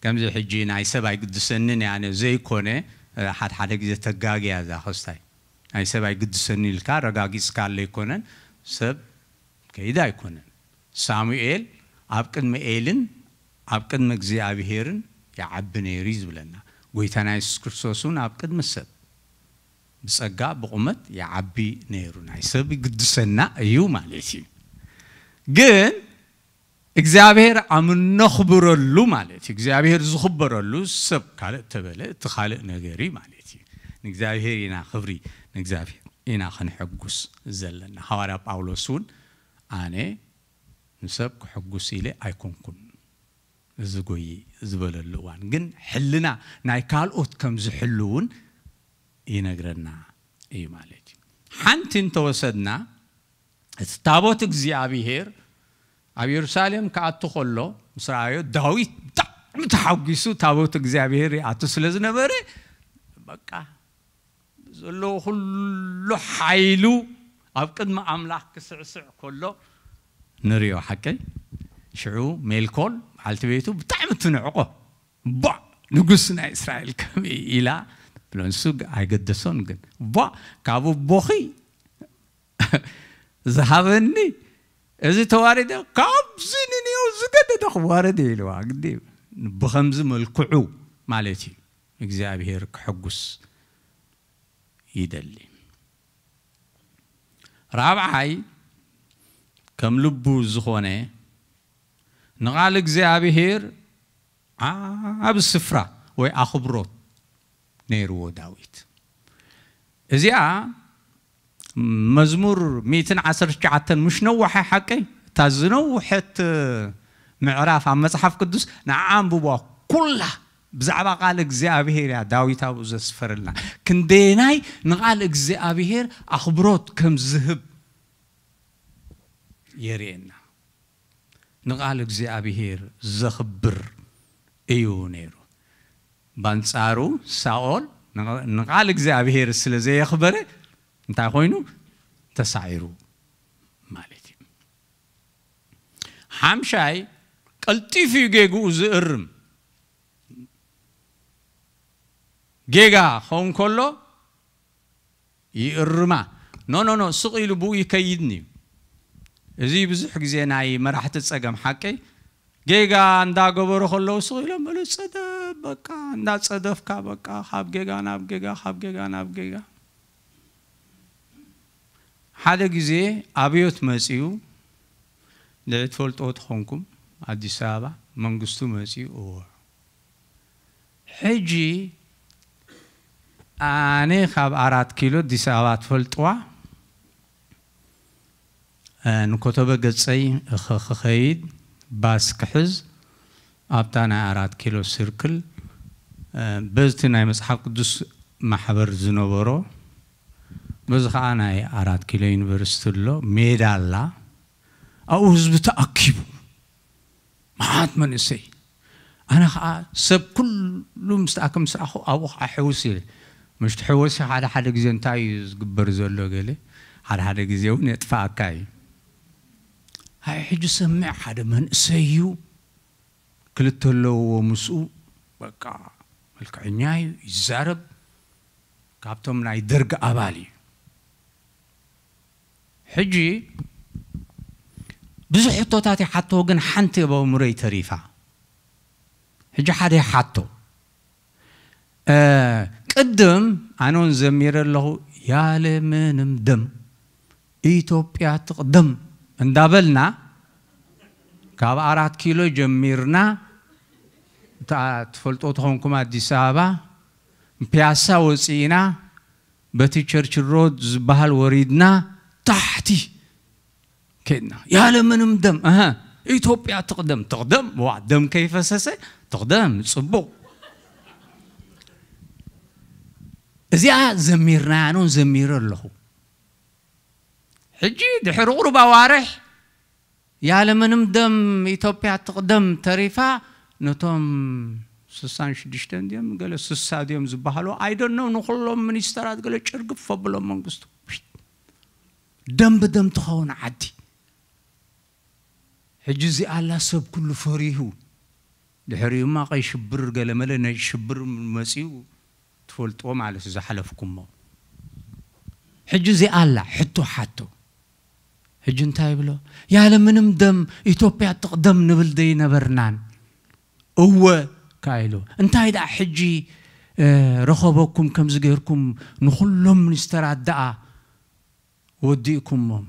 ከምዚ ሕጂ ናይ ሰብ ኣይግድሰንን እየ ኣነ ዘይኮነ ሓደ ሓደ ግዜ ተጋግያ እዛ ክስታይ። ናይ ሰብ ኣይግድሰኒ ኢልካ ረጋጊጽካለ ኣይኮነን፣ ሰብ ከይዳ ኣይኮነን። ሳሙኤል ኣብ ቅድሚ ኤልን ኣብ ቅድሚ እግዚኣብሄርን ይዓቢ ነይሩ እዩ ዝብለና። ጎይታና የሱስ ክርስቶስ እውን ኣብ ቅድሚ ሰብ ብጸጋ ብቑመት ይዓቢ ነይሩ። ናይ ሰብ ይግድሰና እዩ ማለት እዩ። ግን እግዚኣብሄር ኣብ እነኽብረሉ ማለት እዩ። እግዚኣብሄር ዝኽበረሉ ሰብ ካልእ ተበለ እቲ ካልእ ነገር እዩ ማለት እዩ። ንእግዚኣብሄር ኢና ክብሪ፣ ንእግዚኣብሄር ኢና ክንሕጉስ ዘለና። ሃዋርያ ጳውሎስ እውን ኣነ ንሰብ ክሕጉስ ኢለ ኣይኮንኩን እዚ ጎይ ዝበለሉ እዋን ግን ሕልና ናይ ካልኦት ከም ዝሕሉ እውን ይነግረና እዩ ማለት እዩ። ሓንቲ እንተወሰድና እቲ ታቦት እግዚኣብሄር ኣብ የሩሳሌም ክኣቱ ከሎ ምስ ረኣዮ ዳዊት ብጣዕሚ ተሓጒሱ ታቦት እግዚኣብሄር ይኣቱ ስለ ዝነበረ በቃ ዘሎ ኩሉ ሓይሉ ኣብ ቅድሚ ኣምላኽ ክስዕስዕ ከሎ ንሪኦ ሓቀይ። ሽዑ ሜልኮል በዓልቲ ቤቱ ብጣዕሚ ትንዕቆ። ቧ ንጉስ ናይ እስራኤል ከመይ ኢላ ብሎ ንሱ ኣይገደሶን ግን ቧ ካብ ኣቦኺ ዝሃበኒ እዚ ተዋሪደ ካብዚ ንንየው ዝገደደ ክዋረድ እየ ኢልዋ። ግዲ ብኸምዚ መልክዑ ማለት እዩ እግዚኣብሔር ክሕጉስ ይደሊ። ራብዓይ ከም ልቡ ዝኾነ ንቓል እግዚኣብሔር ዓቢ ስፍራ ወይ ኣኽብሮት ነይርዎ ዳዊት። እዚኣ መዝሙር ሚእትን ዓሰርተ ትሽዓተን ምሽ ነዋሐ ሓቀይ እታ ዝነውሐት ምዕራፍ ኣብ መጽሓፍ ቅዱስ ንዓ ኣንብቧ ኩላ ብዛዕባ ቃል እግዚኣብሔር እያ ዳዊት ኣብኡ ዘስፈረልና። ክንደየናይ ንቓል እግዚኣብሔር ኣኽብሮት ከም ዝህብ የርእየና። ንቓል እግዚኣብሔር ዘኽብር እዩ ነይሩ። ባንጻሩ ሳኦል ንቓል እግዚኣብሔር ስለ ዘየኽበረ እንታይ ኮይኑ ተሳዒሩ ማለት እዩ። ሓምሻይ ቀልጢፉ እዩ ጌግኡ ዝእርም። ጌጋ ኸውን ከሎ ይእርማ። ኖ ኖ ኖ ስቕ ኢሉ ብኡ ይከይድን እዩ። እዚ ብዙሕ ግዜ ናይ መራሕቲ ጸገም ሓቀይ ጌጋ እንዳገበሩ ከለዉ ስቕ ኢሎም በሉ ጸደፍ በቃ እንዳጸደፍካ በቃ ካብ ጌጋ ናብ ጌጋ ካብ ጌጋ ናብ ጌጋ። ሓደ ግዜ ኣብዮት መጺኡ ልዒ ትፈልጥዎ ተኾንኩም ኣዲስ ኣበባ መንግስቱ መጺኡ እዎ ሕጂ ኣነ ካብ ኣራት ኪሎ ኣዲስ ኣበባ ትፈልጥዋ ንኮተበ ገጸይ ክኸይድ ባስ ክሕዝ ኣብታ ናይ ኣራት ኪሎ ስርክል በዝቲ ናይ መጽሓፍ ቅዱስ ማሕበር ዝነበሮ በዚ ከዓ ናይ ኣራት ኪሎ ዩኒቨርሲቲ ኣሎ ሜዳ ኣላ ኣብኡ ህዝቢ ተኣኪቡ መዓት መንእሰይ ኣነ ከዓ ሰብ ኩሉ ምስ ተኣከብ ምስ ረኣኹ ኣብኡ ከዓ ሕውስ ኢለ ምሽቲ ሕወሲ ሓደ ሓደ ግዜ እንታይ እዩ ዝግበር ዘሎ ገለ ሓደ ሓደ ግዜ እውን የጥፋኣካ እዩ ኣይ ሕጂ ሰምዕ ሓደ መንእሰይ እዩ ክልተ ኣለውዎ ምስኡ በቃ መልክዐኛ እዩ ይዛረብ ካብቶም ናይ ደርግ ኣባል እዩ ሕጂ ብዙሕ ሕቶታት ይሓቶ ግን ሓንቲ ኣብ ኣእምሮይ ተሪፋ ሕጂ ሓደ ይሓቶ ቅድም ኣነ እውን ዘሚረ ኣለኹ ያለ ምንም ደም ኢትዮጵያ ትቕደም እንዳበልና ካብ ኣራት ኪሎ ጀሚርና እታ ትፈልጦ ተኾንኩም ኣዲስ ኣበባ ፒያሳ ወፂእና በቲ ቸርችል ሮድ ዝበሃል ወሪድና ታሕቲ ከድና ያለ ምንም ደም እሀ ኢትዮጵያ ትቕደም ትቕደም ዋ ደም ከይፈሰሰ ትቕደም ፅቡቕ እዚኣ ዘሚርናያ ነውን ዘሚረ ኣለኹ ሕጂ ድሕሪ ቁሩብ ኣዋርሕ ያለ ምንም ደም ኢትዮጵያ ትቕደም ተሪፋ ነቶም ስሳን ሽዱሽተን ድዮም ገለ ስሳ ድዮም ዝበሃሉ ኣይደነው ንኩሎም ሚኒስተራት ገለ ጭርግፍ ኣብሎም መንግስቱ ደም ብደም ትኸውን ዓዲ ሕጂ እዚኣላ ሰብ ኩሉ ፈሪሁ ድሕሪኡማ ቀይ ሽብር ገለመለ ናይ ሽብር መፂኡ ትፈልጥዎ ማለት እዩ ዝሓለፍኩሞ። ሕጂ እዚኣ ኣላ ሕቶ ሓቶ። ሕጂ እንታይ ይብሎ? ያለ ምንም ደም ኢትዮጵያ ትቕደም ንብል ዘይነበርናን? እወ ከኣ ኢሉ። እንታይ ደኣ ሕጂ ረኸበኩም ከምዚ ጌርኩም ንኹሎም ሚኒስተራት ደኣ ወዲእኩሞም?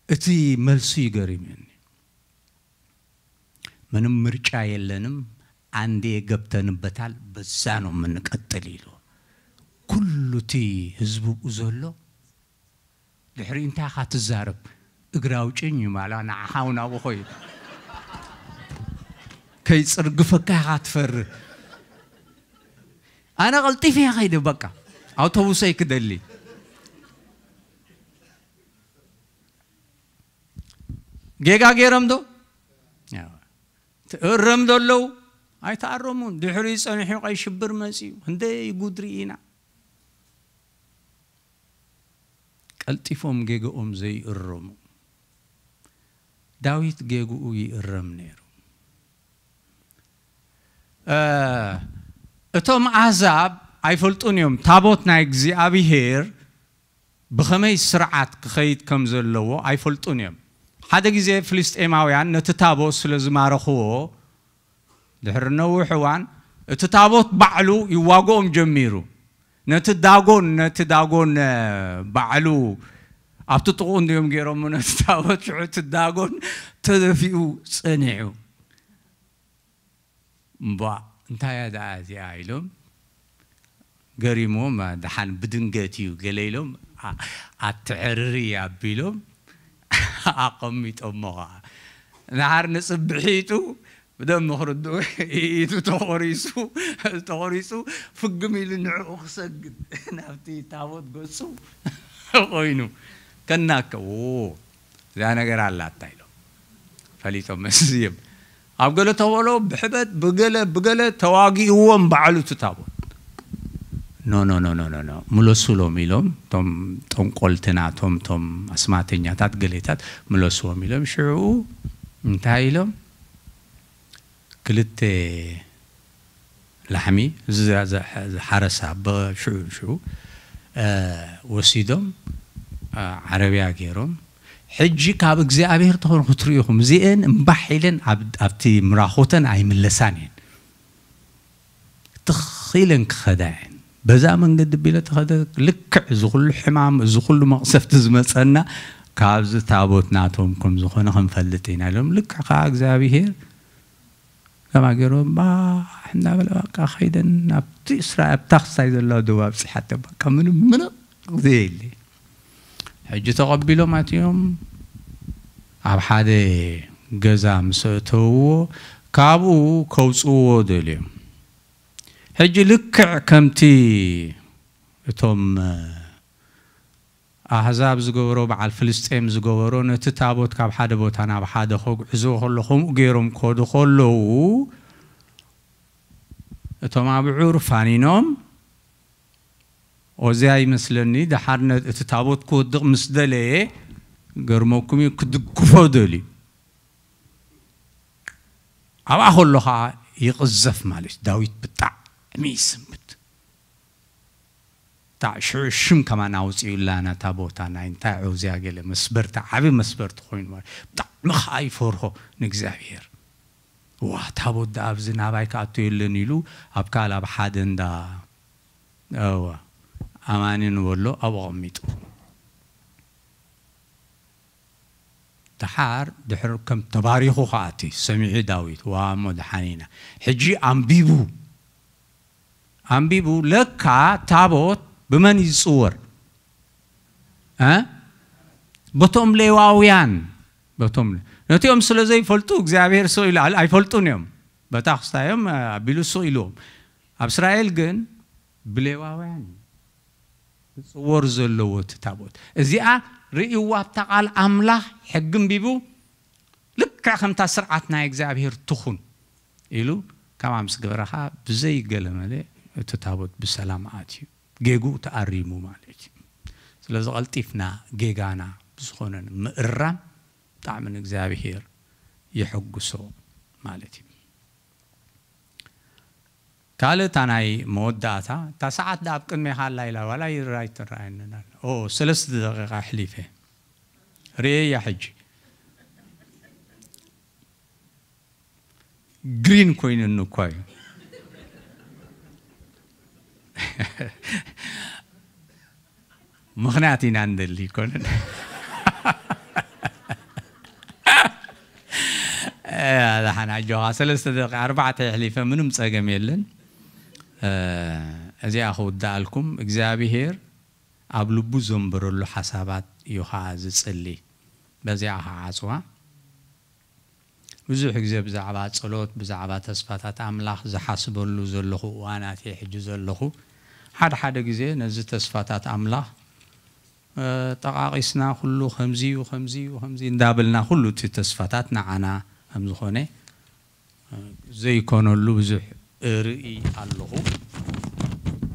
እቲ መልሱ ይገርም እዩኒ። ምንም ምርጫ የለንም፣ አንዴ ገብተንበታል፣ በዛ ነው የምንቀጥል ኢሉ። ኩሉ እቲ ህዝቡ ብኡ ዘሎ ድሕሪ እንታይ ኢኻ ትዛረብ? እግሪ ኣውጭኝ እዩ ማላ ንዓኻ እውን ኣብኡ ኾይኑ ከይጽርግፈካ ኢኻ ትፈርህ። ኣነ ቀልጢፈ እየ ኸይደ በቃ ኣውቶቡሰይ ክደሊ። ጌጋ ገይሮም ዶ? ትእረም ዶ ኣለዉ? ኣይተኣረሙን። ድሕሪ ጸኒሑ ቀይ ሽብር መጺኡ። ክንደይ ጉድ ርኢና። ቀልጢፎም ጌግኦም ዘይእረሙ። ዳዊት ጌግኡ ይእረም ነይሩ። እቶም ኣህዛብ ኣይፈልጡን እዮም። ታቦት ናይ እግዚኣብሄር ብኸመይ ስርዓት ክኸይድ ከም ዘለዎ ኣይፈልጡን እዮም። ሓደ ግዜ ፍልስጤማውያን ነቲ ታቦት ስለ ዝማረኽዎ፣ ድሕሪ ነዊሕ እዋን እቲ ታቦት ባዕሉ ይዋግኦም ጀሚሩ። ነቲ ዳጎን፣ ነቲ ዳጎን፣ እ፣ ባዕሉ ኣብቲ ጥቕኡ እንድዮም ገይሮሞ ነቲ ታቦት፣ ሽዑ እቲ ዳጎን ተደፊኡ ጸኒሑ። እምቧእ፣ እንታይ እያ ደኣ እዚኣ ኢሎም ገሪሞም፣ ኣ፣ ደሓን ብድንገት እዩ ገለ ኢሎም፣ ኣ-፣ ኣትዕርሪ ኣቢሎም ኣቐሚጦሞ ኸዓ። ንሓር ንጽብሒቱ ብደንቢ ክርድኡ ኢቱ ተቖሪሱ፣ ተቖሪሱ ፍግም ኢሉ ንዕኡ ክሰግድ ናብቲ ታቦት ገጹ ኮይኑ ከናከ፣ "ዎ፣ እዛ ነገር ኣላታ" ኢሎም ፈሊጦም መስዮም። ኣብ ገለ ተበሎ ብሕበት ብገለ፣ ብገለ ተዋጊእዎም ባዕሉ እቲ ታቦት። "ኖ፣ ኖ፣ ኖ፣ ኖ፣ ኖ፣ ኖ፣ ምለሱ" ሎም ኢሎም፣ እቶም ጠንቆልትና፣ እቶም፣ እቶም ኣስማተኛታት ገሌታት ምለስዎም ኢሎም። ሽዑ እንታይ ኢሎም? ክልተ ላሕሚ፣ እዚ ዝ-፣ ዝ-፣ ዝሓረሳ ብ-፣ ሽዑ፣ ሽዑ፣ እ፣ ወሲዶም፣ እ፣ ዓረብያ ገይሮም፣ "ሕጂ ካብ እግዚኣብሔር ተኾኑ ክትርእዩ ኢኹም፣ እዚኤን እምባሕ ኢለን ኣብ-፣ ኣብቲ ምራኹተን ኣይምለሳን እየን። ትኽ ኢለን ክኸዳ እየን። በዛ መንገዲ ቢለ ተኸደ፣ ልክዕ እዚ ኩሉ ሕማም፣ እዚ ኩሉ መቕሰፍቲ ዝመጸና ካብዚ ታቦት ናቶም ከም ዝኾነ ክንፈልጥ ኢና" ኢሎም። ልክዕ ከኣ እግዚኣብሔር ከማ ገይሮም ባሕ እናበለ በቃ ኸይደን ናብቲ እስራኤል ኣብታ ክሳይ ዘለዋ ደቡብ ኣብፂሓቶ በቃ ምንም ምንም ዘየለ። ሕጂ ተቐቢሎም ኣትዮም ኣብ ሓደ ገዛ ምስ ኣእተውዎ ካብኡ ከውፅዎ ደልዮም። ሕጂ ልክዕ ከምቲ እቶም ኣህዛብ ዝገበሮ፣ በዓል ፍልስጤም ዝገበሮ፣ ነቲ ታቦት ካብ ሓደ ቦታ ናብ ሓደ ከጉዕዝዎ ከሎ፣ ከምኡ ገይሮም ክኸዱ ከለዉ፣ እቶም ኣብዑር ፋኒኖም፣ ኦዚያ ይመስለኒ፣ ደሓር ነ-፣ እቲ ታቦት ክወድቕ ምስ ደለየ፣ ገርመኩም እዩ፣ ክድግፎ ደልዩ። ኣብኣ ከሎ ኸዓ ይቕዘፍ ማለት እዩ። ዳዊት ብጣዕሚ ይስምት። ብጣዕ-፣ ሽዑ ሽም ከማን ኣውፂኡላ ናታ ቦታ፣ ናይ እንታይ ዖዝያ ገለ መስበርቲ፣ ዓቢ መስበርቲ ኮይኑ ማለት። ብጣዕሚ ኸዓ ይፈርሆ ንእግዚኣብሔር። ዋ፣ ታቦት ደኣ ኣብዚ ናባይ ክኣቱ የለን ኢሉ ኣብ ካልእ ኣብ ሓደ እንዳ፣ እወ፣ ኣማኒ ንበሎ ኣብኡ ኣቐሚጡ። ደሓር ድሕሪ ከም ተባሪኹ ከኣ እቲ ሰሚዑ ዳዊት፣ ዋ እሞ ደሓን ኢና። ሕጂ ኣንቢቡ፣ ኣንቢቡ፣ ለካ ታቦት ብመን እዩ ዝጽወር? እ? በቶም ሌዋውያን፣ በቶም ለ-፣ ነቲኦም ስለ ዘይፈልጡ እግዚኣብሔር ስቕ ኢሉ ኣል-፣ ኣይፈልጡን እዮም። በታ ክስታዮም ኣቢሉ ስቕ ኢልዎም። ኣብ እስራኤል ግን ብሌዋውያን እዩ ዝጽወር ዘለዎ እቲ ታቦት። እዚኣ ርእይዋ ኣብታ ቃል ኣምላኽ ሕጊ ኣንቢቡ፣ ልክዕ ከምታ ስርዓት ናይ እግዚኣብሔር ትኹን ኢሉ፣ ከምኣ ምስ ገበረ ኸኣ ብዘይ ገለመለ እቲ ታቦት ብሰላም ኣትዩ። ጌግኡ ተኣሪሙ ማለት እዩ። ስለዚ ቀልጢፍና ጌጋና ብዝኾነ ምእራም ብጣዕሚ ንእግዚኣብሔር የሐጉሶ ማለት እዩ። ካልእ እታ ናይ መወዳእታ፣ እታ ሰዓት ደኣ ኣብ ቅድሜኻ ኣላ ኢላ ዋላ ይራ ኣይትረኣየንን ኣላ። ኦ፣ ሰለስተ ደቂቃ ኣሕሊፈ። ርእየያ ሕጂ። ግሪን ኮይኑኒ እኳ እዩ። ምኽንያት ኢና ንደሊ ይኮንን። እ፣ ደሓን ኣጆኻ፣ ሰለስተ ደቂቃ፣ ኣርባዕተ የሕሊፈ፣ ምንም ጸገም የለን። እ፣ እዚኣ ክውድኣልኩም፣ እግዚኣብሄር ኣብ ልቡ ዘንበረሉ ሓሳባት እዩ ኸዓ ዝጽሊ። በዚኣ ኸዓ ዓጽዋ። ብዙሕ ግዜ ብዛዕባ ጸሎት፣ ብዛዕባ ተስፋታት ኣምላኽ ዝሓስበሉ ዘለኹ እዋናት እየ ሕጂ ዘለኹ። ሓደ ሓደ ግዜ ነዚ ተስፋታት ኣምላኽ፣ እ፣ ጠቓቒስና ኩሉ ከምዚ እዩ፣ ከምዚ እዩ፣ ከምዚ እንዳበልና ኩሉ እቲ ተስፋታት ንዓና ከም ዝኾነ፣ እ፣ ዘይኮነሉ ብዙሕ እርኢ ኣለኹ።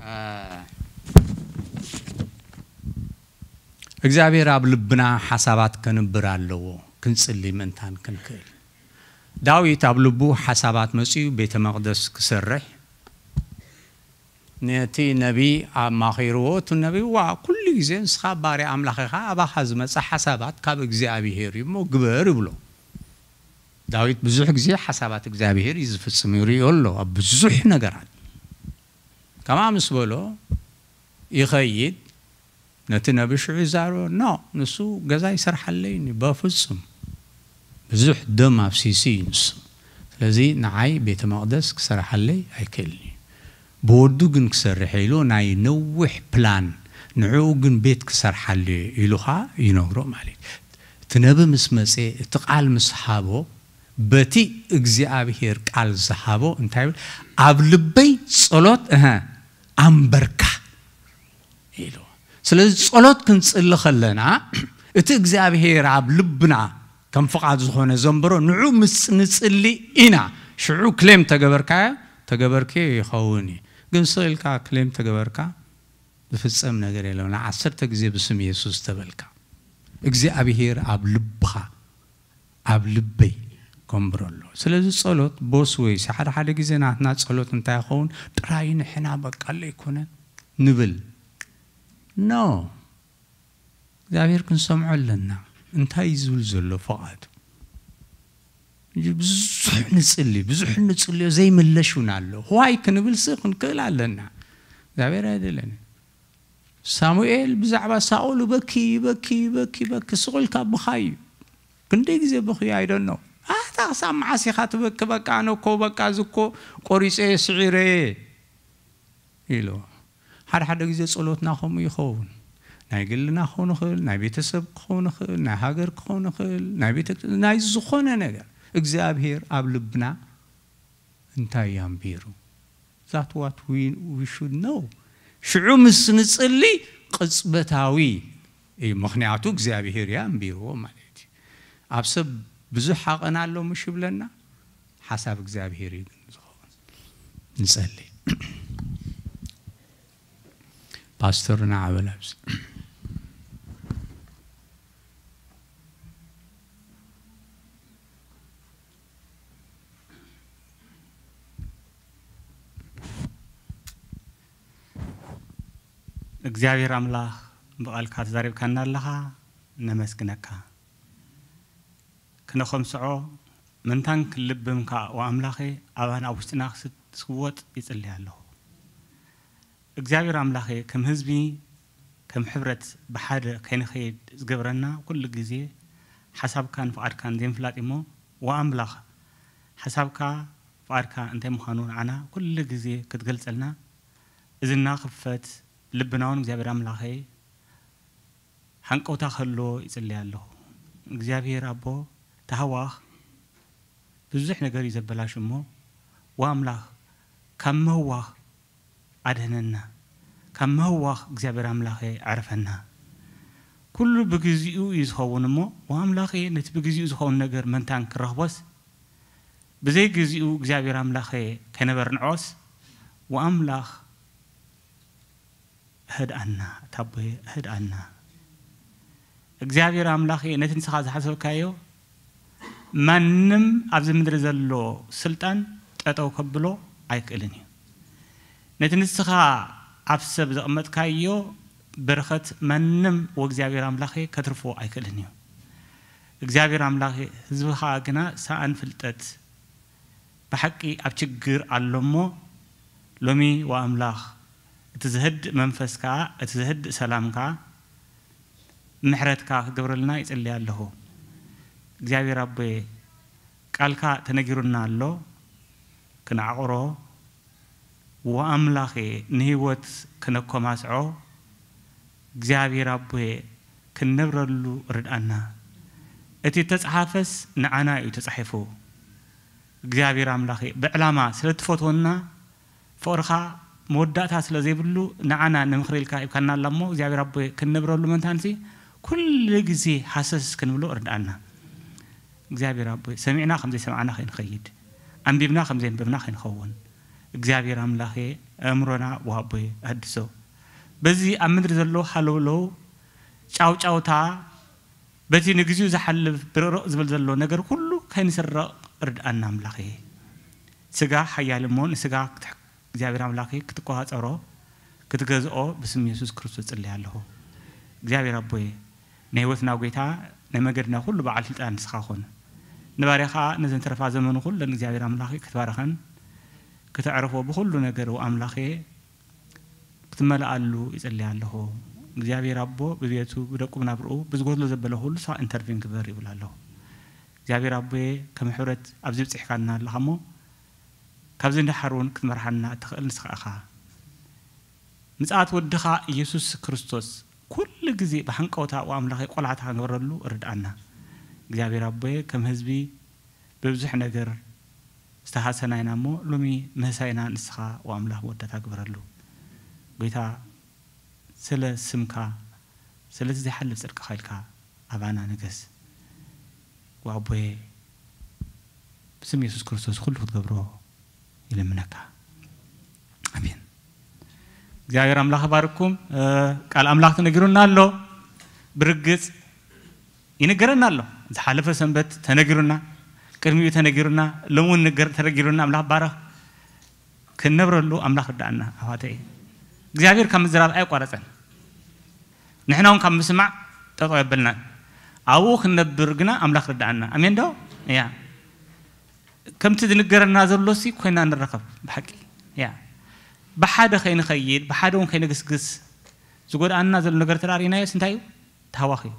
እ፣ እግዚኣብሔር ኣብ ልብና ሓሳባት ከንብር ኣለዎ፣ ክንጽሊ ምእንታን ክንክእል። ዳዊት ኣብ ልቡ ሓሳባት መጺኡ ቤተ መቕደስ ክሰርሕ ነቲ ነቢ ኣማኺርዎ፣ እቲ ነቢ፣ "ዋ፣ ኩሉ ግዜ ንስኻ ባርያ ኣምላኽ ኢኻ፣ ኣባኻ ዝመጽእ ሓሳባት ካብ እግዚኣብሄር እዩ እሞ ግበር" ይብሎ። ዳዊት ብዙሕ ግዜ ሓሳባት እግዚኣብሄር እዩ ዝፍጽም፣ ይርእዮ ኣሎ ኣብ ብዙሕ ነገራት። ከምኣ ምስ በሎ ይኸይድ፣ ነቲ ነቢ ሽዑ ይዛረቦ፣ "ኖ፣ ንሱ ገዛ ይሰርሓለይኒ፣ በፍጹም ብዙሕ ደም ኣፍሲሱ እዩ ንሱ። ስለዚ ንዓይ ቤተ መቕደስ ክሰርሓለይ ኣይክእልን እዩ። ብወዱ ግን ክሰርሕ" ኢሉ ናይ ነዊሕ ፕላን፣ "ንዕኡ ግን ቤት ክሰርሓሉ እዩ" ኢሉ ኸኣ ይነግሮ ማለት እዩ። እቲ ነቢ ምስ መጸ፣ እቲ ቃል ምስ ሃቦ፣ በቲ እግዚኣብሄር ቃል ዝሃቦ እንታይ ይብል? "ኣብ ልበይ ጸሎት፣ እሀ፣ ኣንበርካ" ኢሉ። ስለዚ ጸሎት ክንጽሊ ከለና፣ እቲ እግዚኣብሄር ኣብ ልብና ከም ፍቓድ ዝኾነ ዘንበሮ፣ ንዑ ምስ ንጽሊ ኢና። ሽዑ ክሌም ተገበርካዮ፣ ተገበርክዮ ይኸውን እዩ። ግን ስቕ ኢልካ ክሌም ተገበርካ፣ ዝፍጸም ነገር የለን። ዓሰርተ ግዜ ብስም የሱስ ተበልካ፣ እግዚኣብሄር ኣብ ልብኻ፣ ኣብ ልበይ ከንብሮ ኣለዎ። ስለዚ ጸሎት ቦስ ወይስ ሓደ ሓደ ግዜ ናትና ጸሎት እንታይ ይኸውን? ጥራይ ንሕና በቃ ለይኮነን ንብል። ኖ፣ እግዚኣብሔር ክንሰምዖ ኣለና። እንታይ እዩ ዝብል ዘሎ ፍቓዱ? እንጂ ብዙሕ ንጽሊ፣ ብዙሕ ንጽልዮ ዘይምለሽ እውን ኣሎ። ዋይ ክንብልሲ ክንክእል ኣለና። እግዚኣብሔር ኣይደለንን። ሳሙኤል ብዛዕባ ሳኦል በኪ፣ በኪ፣ በኪ፣ በኪ፣ ስቕ ኢልካ ብኻይ እዩ። ክንደይ ግዜ በኽዩ? I don't know። ኣታ ክሳብ መዓስ ኢኻ ትበኪ? በቃ ኣነ እኮ በቃ እዚ እኮ ቆሪጸ እየ፣ ስዒረ እየ ኢሉ። ሓደ ሓደ ግዜ ጸሎትና ከምኡ ይኸውን። ናይ ግልና ክኸውን ይኽእል፣ ናይ ቤተሰብ ክኸውን ይኽእል፣ ናይ ሃገር ክኸውን ይኽእል፣ ናይ ቤተ-፣ ናይ ዝኾነ ነገር። እግዚኣብሔር ኣብ ልብና እንታይ እዩ ኣንቢሩ? That what we, we should know። ሽዑ ምስ ንጽሊ ቅጽበታዊ እዩ፣ ምኽንያቱ እግዚኣብሔር እዩ ኣንቢርዎ ማለት እዩ። ኣብ ሰብ ብዙሕ ሃቐን ኣሎ ምሽ ይብለና፣ ሓሳብ እግዚኣብሔር እዩ ግን ዝኸውን። ንጸሊ። ፓስተር ንዓ በል ኣብዚ። እግዚኣብሔር ኣምላኽ ብቓልካ ተዛሪብካና ኣለኻ፣ ነመስግነካ። ክነኸምስዖ ምንታን ክልብም ከኣ ወኣምላኸ ኣባና ኣብ ውሽጥና ክስት-፣ ክስወጥ ይጽሊ ኣለኹ። እግዚኣብሔር ኣምላኸ ከም ህዝቢ፣ ከም ሕብረት ብሓደ ከይንኸይድ ዝገብረና ኩሉ ግዜ ሓሳብካን ፍቓድካን ዘይምፍላጥ እሞ፣ ወኣምላኽ ሓሳብካ ፍቓድካ እንታይ ምዃኑ ንዓና ኩሉ ግዜ ክትገልጸልና እዝና ክፈት፣ ልብና እውን እግዚኣብሔር ኣምላኸ ሃንቀውታ ከሎ ይጽሊ ኣለኹ። እግዚኣብሔር ኣቦ ተሃዋኽ ብዙሕ ነገር እዩ ዘበላሽ እሞ፣ ወኣምላኽ ካብ ምህዋኽ ኣድህነና፣ ካብ ምህዋኽ እግዚኣብሔር ኣምላኸ ኣዕርፈና። ኩሉ ብግዚኡ እዩ ዝኸውን እሞ፣ ወኣምላኸ ነቲ ብግዚኡ ዝኸውን ነገር መንታን ክረኽቦስ፣ ብዘይ ግዚኡ እግዚኣብሔር ኣምላኸ ከይነበርንዖስ፣ ወኣምላኽ ህድኣና፣ ኣታ ኣቦየ ህድኣና። እግዚኣብሔር ኣምላኸ ነቲ ንስኻ ዝሓሰብካዮ ማንም ኣብዚ ምድሪ ዘሎ ስልጣን ጠጠው ከብሎ ኣይክእልን እዩ። ነቲ ንስኻ ኣብ ሰብ ዘቕመጥካዮ በረኸት ማንም ወእግዚኣብሔር ኣምላኸ ከትርፎ ኣይክእልን እዩ። እግዚኣብሔር ኣምላኸ ህዝብኻ ግና ሰኣን ፍልጠት ብሓቂ ኣብ ችግር ኣሎ እሞ፣ ሎሚ ወኣምላኽ እቲ ዝህድእ መንፈስካ፣ እቲ ዝህድእ ሰላምካ፣ ምሕረትካ ክገብረልና ይጽልይ ኣለኹ። እግዚኣብሔር ኣቦየ፣ ቃልካ ተነጊሩና ኣሎ፣ ክንዓቕሮ፣ ወኣምላኸ፣ ንህይወት ክነኮማስዖ፣ እግዚኣብሔር ኣቦየ፣ ክንነብረሉ ርድኣና። እቲ ተጽሓፈስ ንዓና እዩ ተጻሒፉ። እግዚኣብሔር ኣምላኸ፣ ብዕላማ ስለ እትፈትወና፣ ፍቕርኻ መወዳእታ ስለ ዘይብሉ፣ ንዓና ንምኽሪ ኢልካ ሂብካና ኣላ እሞ፣ እግዚኣብሔር ኣቦየ፣ ክንነብረሉ መንታንሲ፣ ኩሉ ግዜ ሃሰስ ክንብሎ ርድኣና። እግዚኣብሔር ኣቦይ፣ ሰሚዕና ከም ዘይሰማዕና ከይንኸይድ፣ ኣንቢብና ከም ዘየንበብና ከይንኸውን፣ እግዚኣብሔር ኣምላኸ፣ ኣእምሮና ወኣቦይ ኣድሶ። በዚ ኣብ ምድሪ ዘሎ ሃለውለው፣ ጫውጫውታ፣ በቲ ንግዚኡ ዝሓልፍ ብርቕርቕ ዝብል ዘሎ ነገር ኩሉ ከይንስረቕ ርድኣና ኣምላኸ። ስጋ ሓያል እሞ፣ ንስጋ ክትሕ-፣ እግዚኣብሔር ኣምላኸ ክትቆጻጸሮ፣ ክትገዝኦ ብስም የሱስ ክርስቶስ ጽልይ ኣለኹ። እግዚኣብሔር ኣቦየ፣ ናይ ህይወትና ጐይታ፣ ናይ መገድና ኩሉ በዓል ስልጣን ንስኻ ኩን። ንባርያኻ ነዘን ተረፋ ዘመኑ ኩለን እግዚኣብሔር ኣምላኸ ክትባርኸን፣ ክተዕርፎ ብኹሉ ነገር ኣምላኸ ክትመልኣሉ ይጽልይ ኣለኹ። እግዚኣብሔር ኣቦ ብቤቱ፣ ብደቁ፣ ብናብርኡ ብዝጎድሎ ዘበለ ኩሉ ንስኻ ኢንተርቪን ግበር ይብል ኣለኹ። እግዚኣብሔር ኣቦየ፣ ከም ሕብረት ኣብዚ ብጽሕካና ኣለኻ እሞ፣ ካብዚ ንደሓር እውን ክትመርሓና እትኽእል ንስኻ ኢኻ። ምጽኣት ወድኻ ኢየሱስ ክርስቶስ ኩሉ ግዜ ብሃንቀውታ፣ ወኣምላኸ፣ ቆላሕታ ክንገብረሉ ርድኣና። እግዚኣብሔር ኣቦየ፣ ከም ህዝቢ ብብዙሕ ነገር ዝተሃሰና ኢና እሞ፣ ሎሚ ምህሳይና ንስኻ ወኣምላኽ መወዳእታ ግበረሉ። ጐይታ፣ ስለ ስምካ፣ ስለቲ ዘይሓልፍ ጽድቅኻ ኢልካ ኣባና ንገስ። ወኣቦየ፣ ብስም የሱስ ክርስቶስ ኩሉ ክትገብሮ ይልምነካ። ኣሜን። እግዚኣብሔር ኣምላኽ ይባርኩም። እ፣ ቃል ኣምላኽ ተነጊሩና ኣሎ። ብርግጽ ይንገረና ኣሎ። ዝሓለፈ ሰንበት ተነጊሩና፣ ቅድሚኡ ተነጊሩና፣ ሎሚ እውን ንገር-፣ ተነጊሩና። ኣምላኽ ባረኽ። ክንነብረሉ ኣምላኽ ርድኣና፣ ኣሕዋተይ። እግዚኣብሔር ካብ ምዝራብ ኣየቋረጸን። ንሕና እውን ካብ ምስማዕ ጠጠው የበልናን። ኣብኡ ክንነብር ግና ኣምላኽ ርድኣና። ኣሜን ዶ? እያ። ከምቲ ዝንገረና ዘሎሲ ኮይና ንረኸብ ብሓቂ። እያ። ብሓደ ከይንኸይድ፣ ብሓደ እውን ከይንግስግስ፣ ዝጎድኣና ዘሎ ነገር ተራእሪናዮስ እንታይ እዩ? ተሃዋኽ እዩ።